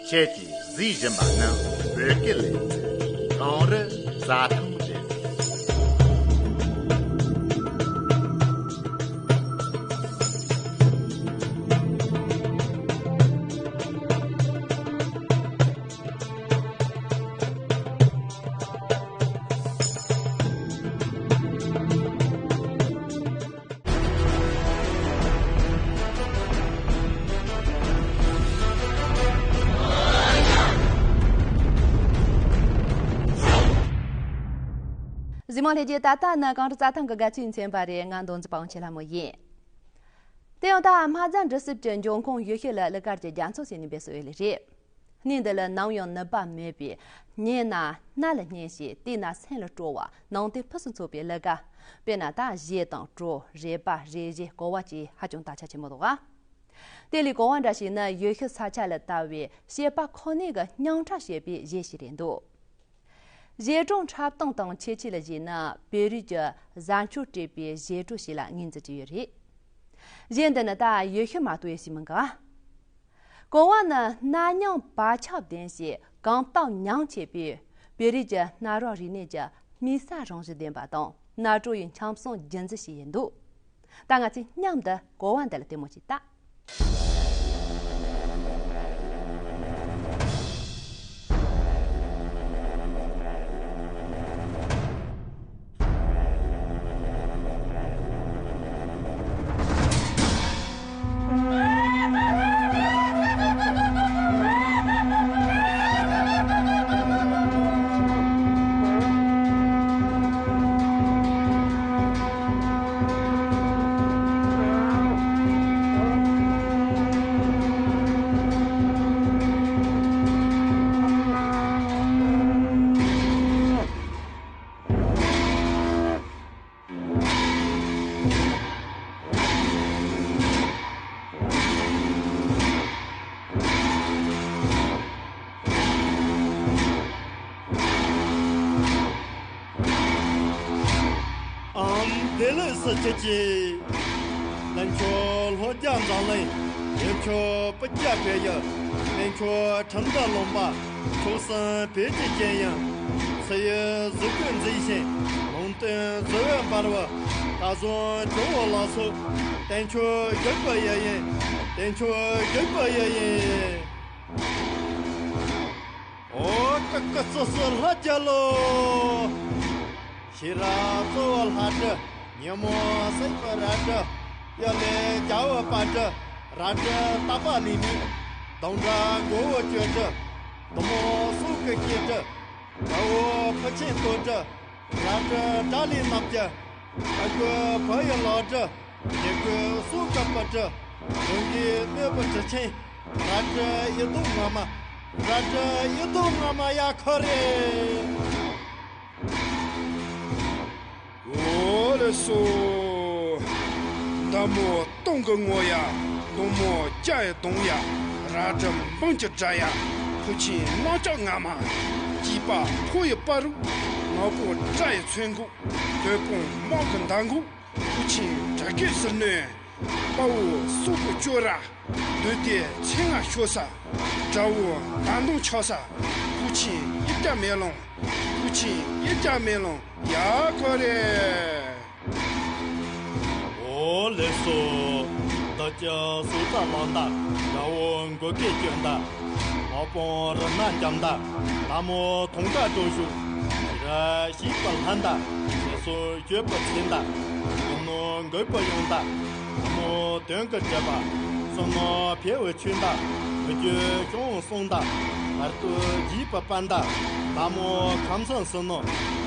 ཁྱེད་ཀྱིས་གཟིགས་བཞིན་པ་ནི་བོད་སྐད་ལས་ཚན་གངས་རི་རྩྭ་ཐང་རེད། གཟིགས་མོ་ལྷན་རྒྱས། ད་ལྟ་ནི་གངས་རི་རྩྭ་ཐང་གི་དགའ་སྤྲོའི་མཚན་པ་རེད། ང་མདོ་འཛིན་པ་དབང་ཆེན་ལྷ་མོ་ཡིན། དེ་ཡང་ད་མ་རྩ་འདྲི་སྲིད་ཀྱི་འབྱུང་ཁུངས་ཡུལ་ཤུལ་ལ་གླུ་གར་གྱི་རྒྱ་མཚོ་ཟེར་ནས་འབོད་སྲོལ་ཡོད་ལེ་རེད། གནས་འདི་ལ་ནམ་ཡང་ནུབ་པ་མེད་པས། ཉལ་ན་སྣ་ལ་སྙན་ཞིང་བལྟས་ན་སེམས་ལ་སྤྲོ་བ། ནང་དུ་ཕུན་སུམ་ཚོགས་པའི་གླུ་གར། དཔེར་ན་ད་གཞས་དང་བྲོ། རེད་པ། རེད། གཞས། གོ་བ་བཅས་ཧ་ཅང་དར་ཆ་ཆེན་པོ་འདུག་ག་དེ་ལས་གོ་བ་འདྲ་ཞིག་ནི་ཡུལ་ཤུལ་ས་ཆ་ལ་དར་བའི་གཤེད་པ་ཁོ་ནའི་གི་རྙིང་ཁྲ་ཞེས་པའི་གཞས་ཤིག་རེད་འདུག་གཞས་སྒྲུང་འཁྲབ་སྟངས་དང་ཁྱད་ཆོས་ལ་གཞིགས་ན་བོད་རིགས་ཀྱི་གཟའ་མཆོད་སྤྲས་པའི་གཞས་བྲོ་ཞིག་ལ་ངོས་འཛིན་གྱི་ཡོད་རེད། གཞས་འདི་ནི་ད་ཡུལ་ཤུལ་མ་གཏོགས་ཡོད་ས་མིན་ག་གོ་བ་ནི་གནའ་རྙིང་བག་ཆགས་ལྡན་ཞིང་གང་སྟབས་ཉམས་ཆེ་བའི་བོད་རིགས་ཀྱི་གནའ་རབས་རིག་གནས་ཀྱི་མི་ས་རང་བཞིན་ལྡན་པ་དང་གནའ་བྲོ་ཡི་འཆམ་སྲོང་རྒྱུན་འཛིན་ཞིག་ཡིན་འདུག་ད་ང་ཚོས་མཉམ་དུ་གོ་བ་འདི་ལ་ལྟད་མོ་ཅིག་ལྟ། བདེ་ལེགས་སུ་གྱུར་ཅིག། བློན་ཆེན་ལྷོ་རྒྱ་འཛམ་གླིང་། ཡུལ་ཆེན་སྤུ་རྒྱལ་བལ་ཡུལ། བློན་ཆེན་ཁྲིམས་འདུལ་ལུང་པ། ཆོས་སྲུང་བོད་ཀྱི་རྒྱལ་ཡུམ། ཚེ་ཡི་གཟུགས་སྐུ་མཛེས་ཤིང་། ལུང་སྟོན་གཟུ་བོར་འབར་བ། སྐལ་བཟང་ཇོ་བོ་ལགས་སོ། བསྟན་ཆོས་བརྒྱུད་པའི་ཡབ་ཡུམ། བསྟན་ཆོས་བརྒྱུད་པའི་ཡབ་ཡུམ། ཨོ་ཀ་ཀ་སོ་སོ་ལྷ་རྒྱལ་ལོ། ཤེས་རབ་གཙོ་བོ་ལྷ་སྒྲུབ། ཉོན་མོངས་སེལ་བའི་རལ་གྲི། གཡུལ་ལས་རྒྱལ་བའི་དཔལ་སྒྲུབ། རལ་གྲི་བཏགས་པ་ལས་མེད། གདུང་དྲག་མགོན་བོ་གཅོད་སྒྲུབ། གཏུམ་མོ་སྲོག་གི་སྐྱེས་སྒྲུབ། དགྲ་བོ་ཕུ་ཆེན་བསྟོད་སྒྲུབ། རལ་གྲི་དགྲ་ལས་མནར་རྒྱུ། ཨ་ཁུ་བུ་ཡི་ལག་སྒྲུབ། རྒྱལ་ཁུ་སྲོག་གི་སྤུ་སྒྲུབ། གདོན་བགེགས་གནོད་པའི་གྲི་ཆེན། རལ་གྲི་ཡི་དྭགས་ངར་མ། རལ་གྲི་ཡི་དྭགས་ངར་མ་ཡ་ཁ་རེ། འོ་ལེ་སོ། མདའ་མོ་སྟོང་གི་ངོ་ཡ། མདུང་མོ་བརྒྱ་ཡི་གདོང་ཡ། རལ་གྲི་འབུམ་གྱི་སྒྲ་ཡ། ཕུ་ཆེན་གནམ་ལྕགས་ངར་མ། སྐྱེས་པ་ཕོ་ཡི་སྤ་རོ། ནག་པོ་དགྲ་ཡི་མཚོན་གོས། དོལ་པོ་དམག་གི་མདའ་མགོ། ཕུ་ཆེན་དགྲ་བགེགས་སུ་གནོན། དཔའ་བོ་སྲོག་གི་གཅོད་ར། བདུད་སྡེ་ཚེ་སྔ་ཤོར་ས། དགྲ་བོ་མདའ་མདུང་ཆག་ས། ཕུ་ཆེན་གཡུལ་རྒྱལ་མེ་ལོང་། ཕུ་ཆེན་གཡུལ་རྒྱལ་མེ་ལོང་ཡ་ཁོ་རེ། འོ་ལེ་སོ། བདག་ཅག་སྲོག་རྩ་བླངས་མདའ། དགྲ་བོ་མགོ་སྐེ་གཅོད་མདའ། དམག་དཔུང་རུ་སྣ་འཇོམས་མདའ། མདའ་མོ་མཐོང་དགའ་སྒྲོག་ཤུགས། ཤེས་རབ་ཞིག་པ་ལྷ་མདའ། ཞེ་སོགས་གཅོད་པའི་ཚེ་མདའ། ཀུན་སློང་འགུགས་པའི་ཡང་མདའ། མདའ་མོ་དོན་གྱི་སྒྲུབ་པ། བསོད་ནམས་འཕེལ་བའི་ཆོས་མདའ། མི་བསྐྱོད་ཞང་བོ་གསུམ་མདའ། བར་དུ་རྒྱས་པའི་དཔལ་མདའ། མདའ་མོ་ཁམས་གསུམ་སུ་ནོ།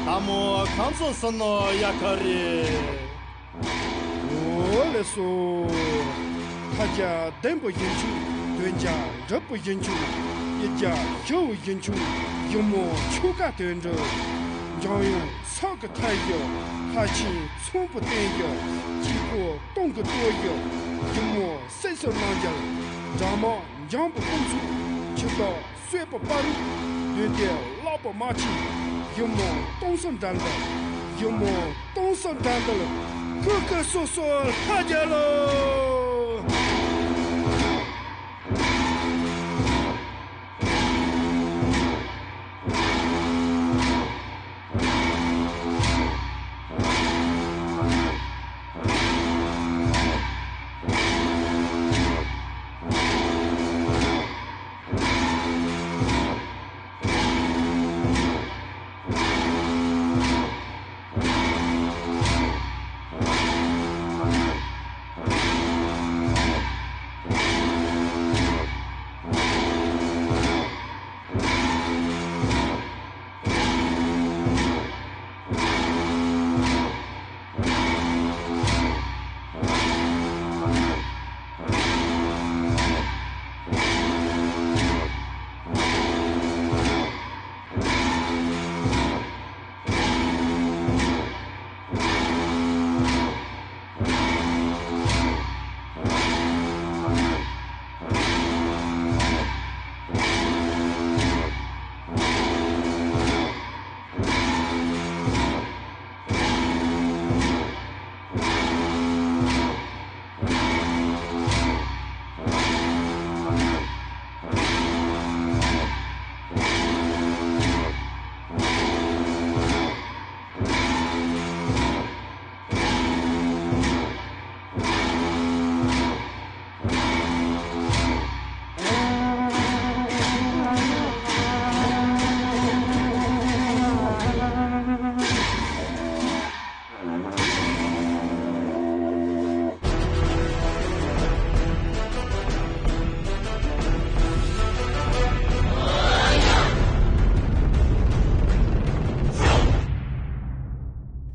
མདའ་མོ་ཁམས་གསུམ་སུ་ནོ་ཡ་ཁ་རེ། འོ་ལེ་སོ། ལྷ་རྒྱལ་ལྡན་པའི་ཡུལ་ཆུ། དོན་རྒྱལ་འགྲུབ་པའི་ཡུལ་ཆུ། གཡུལ་རྒྱལ་ཞི་བའི་ཡུལ་ཆུ། ཡུ་མོ་ཆུ་ཀ་དོན་འགྲུབ། འཇམ་དབྱངས་ཕྱག་གི་མཐའ་བཞི། ལྷ་ཆེན་ཚོམ་བུའི་རྟེན་བཞི། སྐྱེས་ཕོ་སྟོང་གི་སྟོབས་བཞི། ཡུ་མོ་སྲས་སུ་རྣམ་རྒྱལ། དགྲ་དམག་འཇོམས་པའི་དཔུང་ཚོགས། ཆུ་སྟག་གསོད་པའི་སྤ་རོ། བདུད་སྡེ་བརླག་པའི་དམག་ཆེན། ཡུ་མོ་སྟོང་གསུམ་དགྲ་འདུལ། ཡུ་མོ་སྟོང་གསུམ་དགྲ་འདུལ། ཀུ་ཀུ་སོ་སོ་ལྷ་རྒྱལ་ལོ།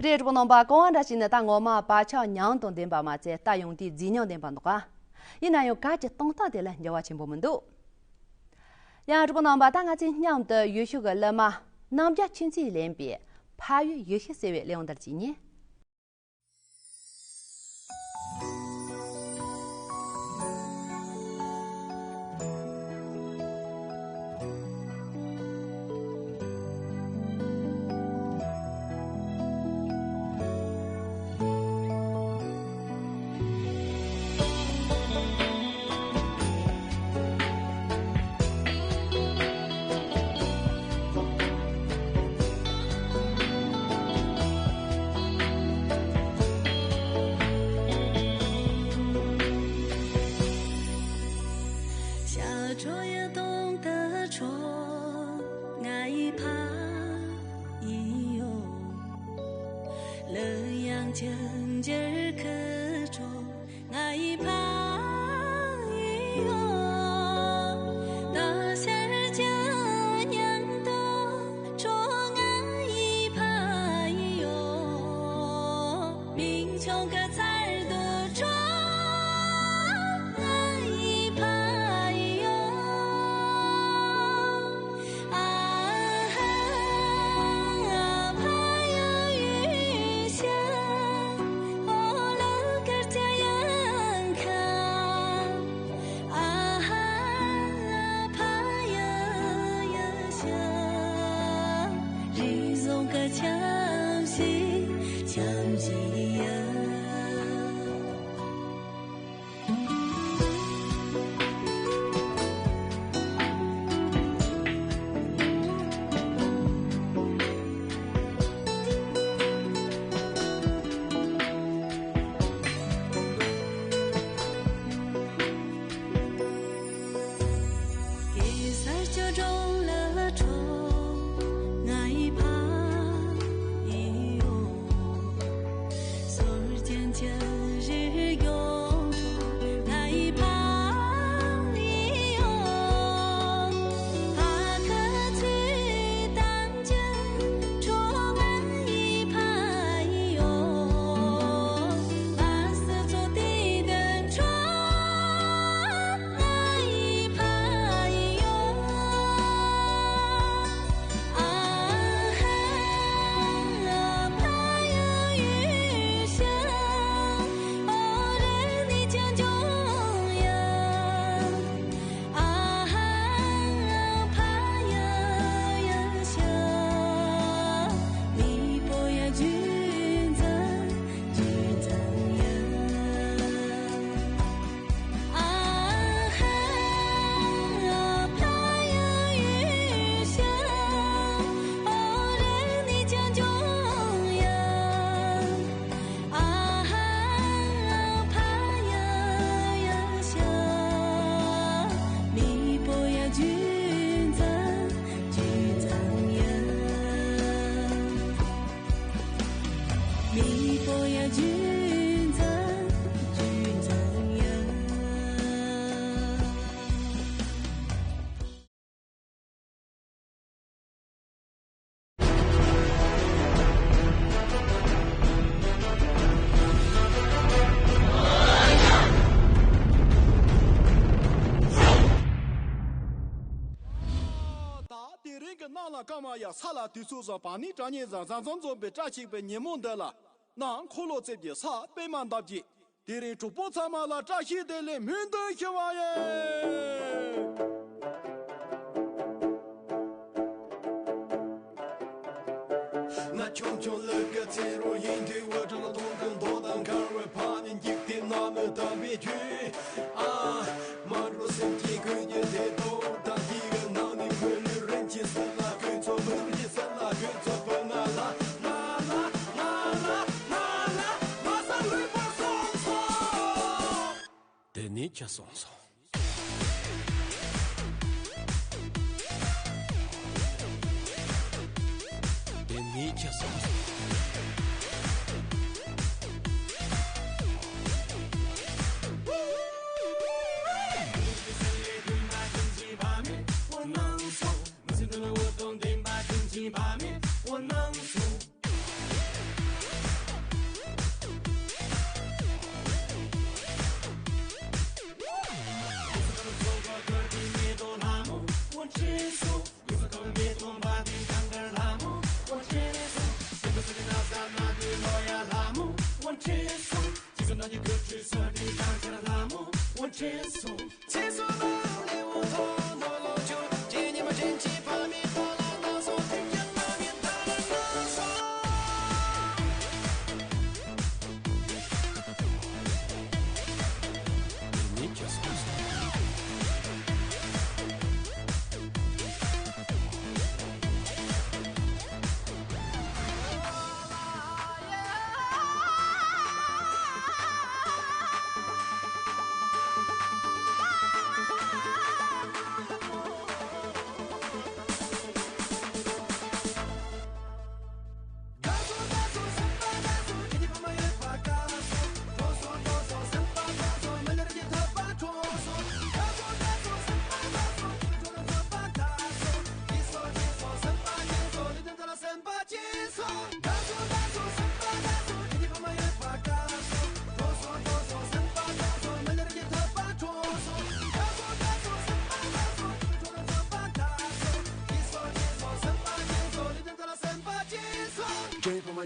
རེད། གྲོགས་པོ་རྣམ་པ། གོང་འདྲ་ཞིག་ནི་ད་ངོ་མ་བག་ཆགས་མྱོང་དང་ལྡན་པ་མ་ཚད། ད་ཡོང་དུས་རྫས་མྱོང་ལྡན་པ་འདུག་ག་ཡིན་ན་ཡང་གལ་གྱི་གཏོང་སྟངས་དེ་ལ་འགྱུར་བ་ཆེན་པོ་མི་འདུག་ཡང་གྲོགས་པོ་རྣམ་པ། ད་ང་ཚོས་མཉམ་དུ་ཡུལ་ཤུལ་གྱི་གླུ་མ་རྣམ་རྒྱལ་ཆོས་འཚོས་ལེན་པའི་ཕ་ཡུལ་ཡུལ་ཤུལ་ཟེར་བའི་གླུ་དབྱངས་འདིར་གྱིས་ཉན། གླུ་དབྱངས་འཕྱར་འཕྱར་ཁུ་ཁྲོ་ང་ཡི་ཕ་ཡུལ་ཡོད། ད་ཤར་རྒྱ་ཉང་དུ་ཁྲོ་ང་ཡི་ཕ་ཡུལ་ཡོད། མིག་ཆུང་གི་ཚལ་དུ་ཁྲོ་ང་ཡི་ཕ་ཡུལ་ཡོད། གེ་སར་ཅོ་ཀྲོང་ལ་ཁྲོ་ང་ཡི་ཕ་ཡུལ་ཡོད། སོར་ཅན་ཅ་རི་ཡོང་ཁྲོ་ང་ཡི་ཕ་ཡུལ་ཡོད། ཕ་ཁ་ཚུལ་དང་ཅ་ཁྲོ་ང་ཡི་ཕ་ཡུལ་ཡོད། མ་སི་ཚོ་དེ་དོན་ཁྲོ་ང་ཡི་ཕ་ཡུལ་ཡོད། ད་དེ་རིང་གི་གནམ་ལ་སྐར་མ་ཡར་ས་ལ་དུས་ཚོད་བཟང་བ་ནི་དྲ་ཉེ་བཟང་བཟང་བཟང་འཛོམས་པའི་བཀྲ་ཤིས་པའི་ཉིན་མོ་འདི་ལ། ནང་འཁོར་ལོ་རྩེ་བརྒྱད་ས་པད་མ་འདབ་བརྒྱད། དེ་རིང་གྲོགས་པོ་ཚང་མ་ལ་བཀྲ་ཤིས་བདེ་ལེགས་སྨོན་འདུན་ཞུ་བ་ཡིན། ང་ཆུང་ཆུང་ལུག་གི་ཚེ་རོལ་ཡིན་དུས་འུར་སྒྲ་ལ་གདོང་གི་མདོག་དང་འཁར་བའི་ཕ་ནི་འཇིག་རྟེན་ན་མི་དམ་པའི་རྒྱུད། ཨ། མ་འགྲོ་སེམས་ཀྱི་ཀུན་གྱི་དེ་དོ་དང་གི་གི་ནང་ནས་མི་ལུས་རིན་ཆེན་སེམས་ལ་ཀུན་ཚོ་མི་ལུས་ཀྱི་སེམས་ལ་ཀུན་ཚོ་བུ་ང་ལ་ང་ལ་ང་ལ་ང་ལ་ང་ས་ལུས་པར་སོང་སོང་། དེ་ནས་ཁྱི་སོང་སོང་། དེ་ནས་ཁྱི་སོང་སོང་།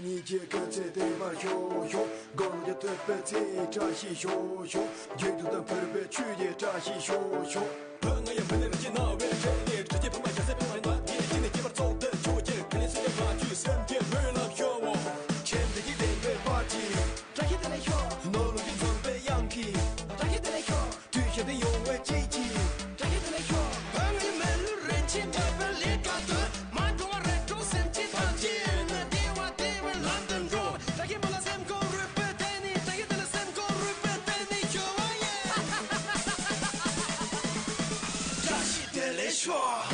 ཉིད་ཀྱི་སྐུ་ཚེ་བརྟན་པར་ཤོག་ཤོག་དགུང་ལོ་བརྒྱ་ཐུབ་པའི་ཚེ་ཡི་བཀྲ་ཤིས་ཤོག་ཤོག་རྒྱུད་དུ་དང་ཕུར་པའི་ཆོས་ཀྱི་བཀྲ་ཤིས་ཤོག་ཤོག་བོད་ང་ཡི་མི་ནི་རིགས་ཀྱི་སྣང་བའི་སྒྲ་ནི། སྒྲ་ཀྱི་ཕུང་པ་རྒྱ་སེ་ཕུང་བ་ནག་གི་ཅི་ནས་སྐྱེ་བར་ཚོགས་དུ་ཆོས་ཀྱི་ཀུན་ལས་སྲིད་པའི་བ་ཆུ་སེམས་ཀྱི་སྨོན་ལམ་ཤོག་འོ། ཆེན་འདི་ཀྱི་བདེན་པའི་བར་གྱི་བཀྲ་ཤིས་བདེ་ལེགས་ཤོག་ནོར་ལུག་གི་འཛོམས་པའི་དབྱངས་ཀྱིས་བཀྲ་ཤིས་བདེ་ལེགས་ཤོག་དུས་ཞག་དེ་ཡོང་བའི་དཔྱིད་ཀྱི་བཀྲ་ཤིས་བདེ་ལེགས་ཤོག་བོད་ངའི་མི་ལུས་རིན་ཆེན་འདྲ་བའི་ལས་ཀ་དུ་མ་འགྲོ་བ་རེ་འགྲོ་སེམས་ཅན་ཐམས་ཅད་ནི་བདེ་བ་བདེ་བའི་ལམ་དུ་འགྲོ། བཀྲ་ཤིས་བདེ་ལེགས་སེམས་ཁོང་རུས་པའི་གཏིང་ནས། བཀྲ་ཤིས་བདེ་ལེགས་སེམས་ཁོང་རུས་པའི་གཏིང་ནས་ཞུ་བ་ཡིན། བཀྲ་ཤིས་བདེ་ལེགས་ཤོག་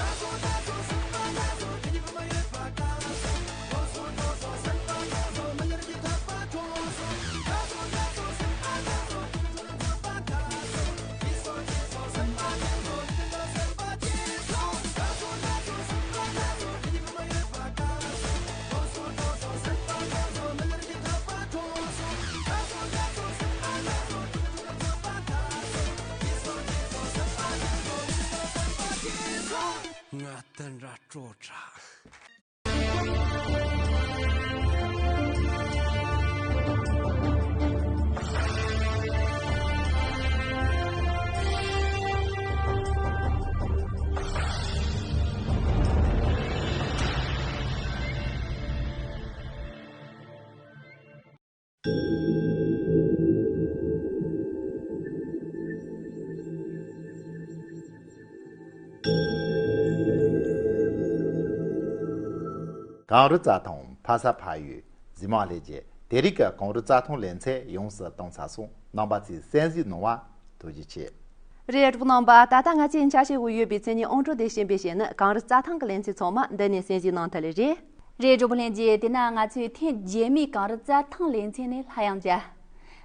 ང་དེ་འདྲ་སྤྲོ་དྲགས། གངས་རི་རྩྭ་ཐང་ཕ་ས་ཕ་ཡུལ་གཟིགས་མང་ལྷན་རྒྱས། དེ་རིང་གི་གངས་རི་རྩྭ་ཐང་ལེ་ཚན་ཡོངས་སུ་གཏོང་ཚར་སོང་། རྣམ་པ་ཚོས་གསན་གཟིགས་གནང་བ་ཐུགས་རྗེ་ཆེ། རེད། གྲོགས་པོ་རྣམ་པ། ད་ལྟ་ང་ཚོས་འཆར་གཞི་འོག་ཡོད་པའི་མཚན་ཉིད་ཨང་གྲངས་དེ་བྱིན་པའི་ཞལ་ནི་གངས་རི་རྩྭ་ཐང་གི་ལེ་ཚན་ཚང་མ་འདི་ནས་གསན་གཟིགས་གནང་ཐུབ་ལེ་རེད། རེད། གྲོགས་པོ་ལྷན་རྒྱས། དེས་ན་ང་ཚོས་ཐེངས་རྗེས་མའི་གངས་རི་རྩྭ་ཐང་ལེ་ཚན་ནས་སླར་ཡང་མཇལ།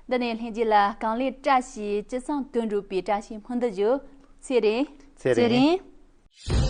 འདི་ནས་ལྷན་རྒྱས་ལ་གངས་ལས་བཀྲ་ཤིས་ཅི་བསམ་དོན་འགྲུབ་པའི་བཀྲ་ཤིས་སྨོན་འདུན་ཞུ། ཚེ་རིང་། ཚེ་རིང་།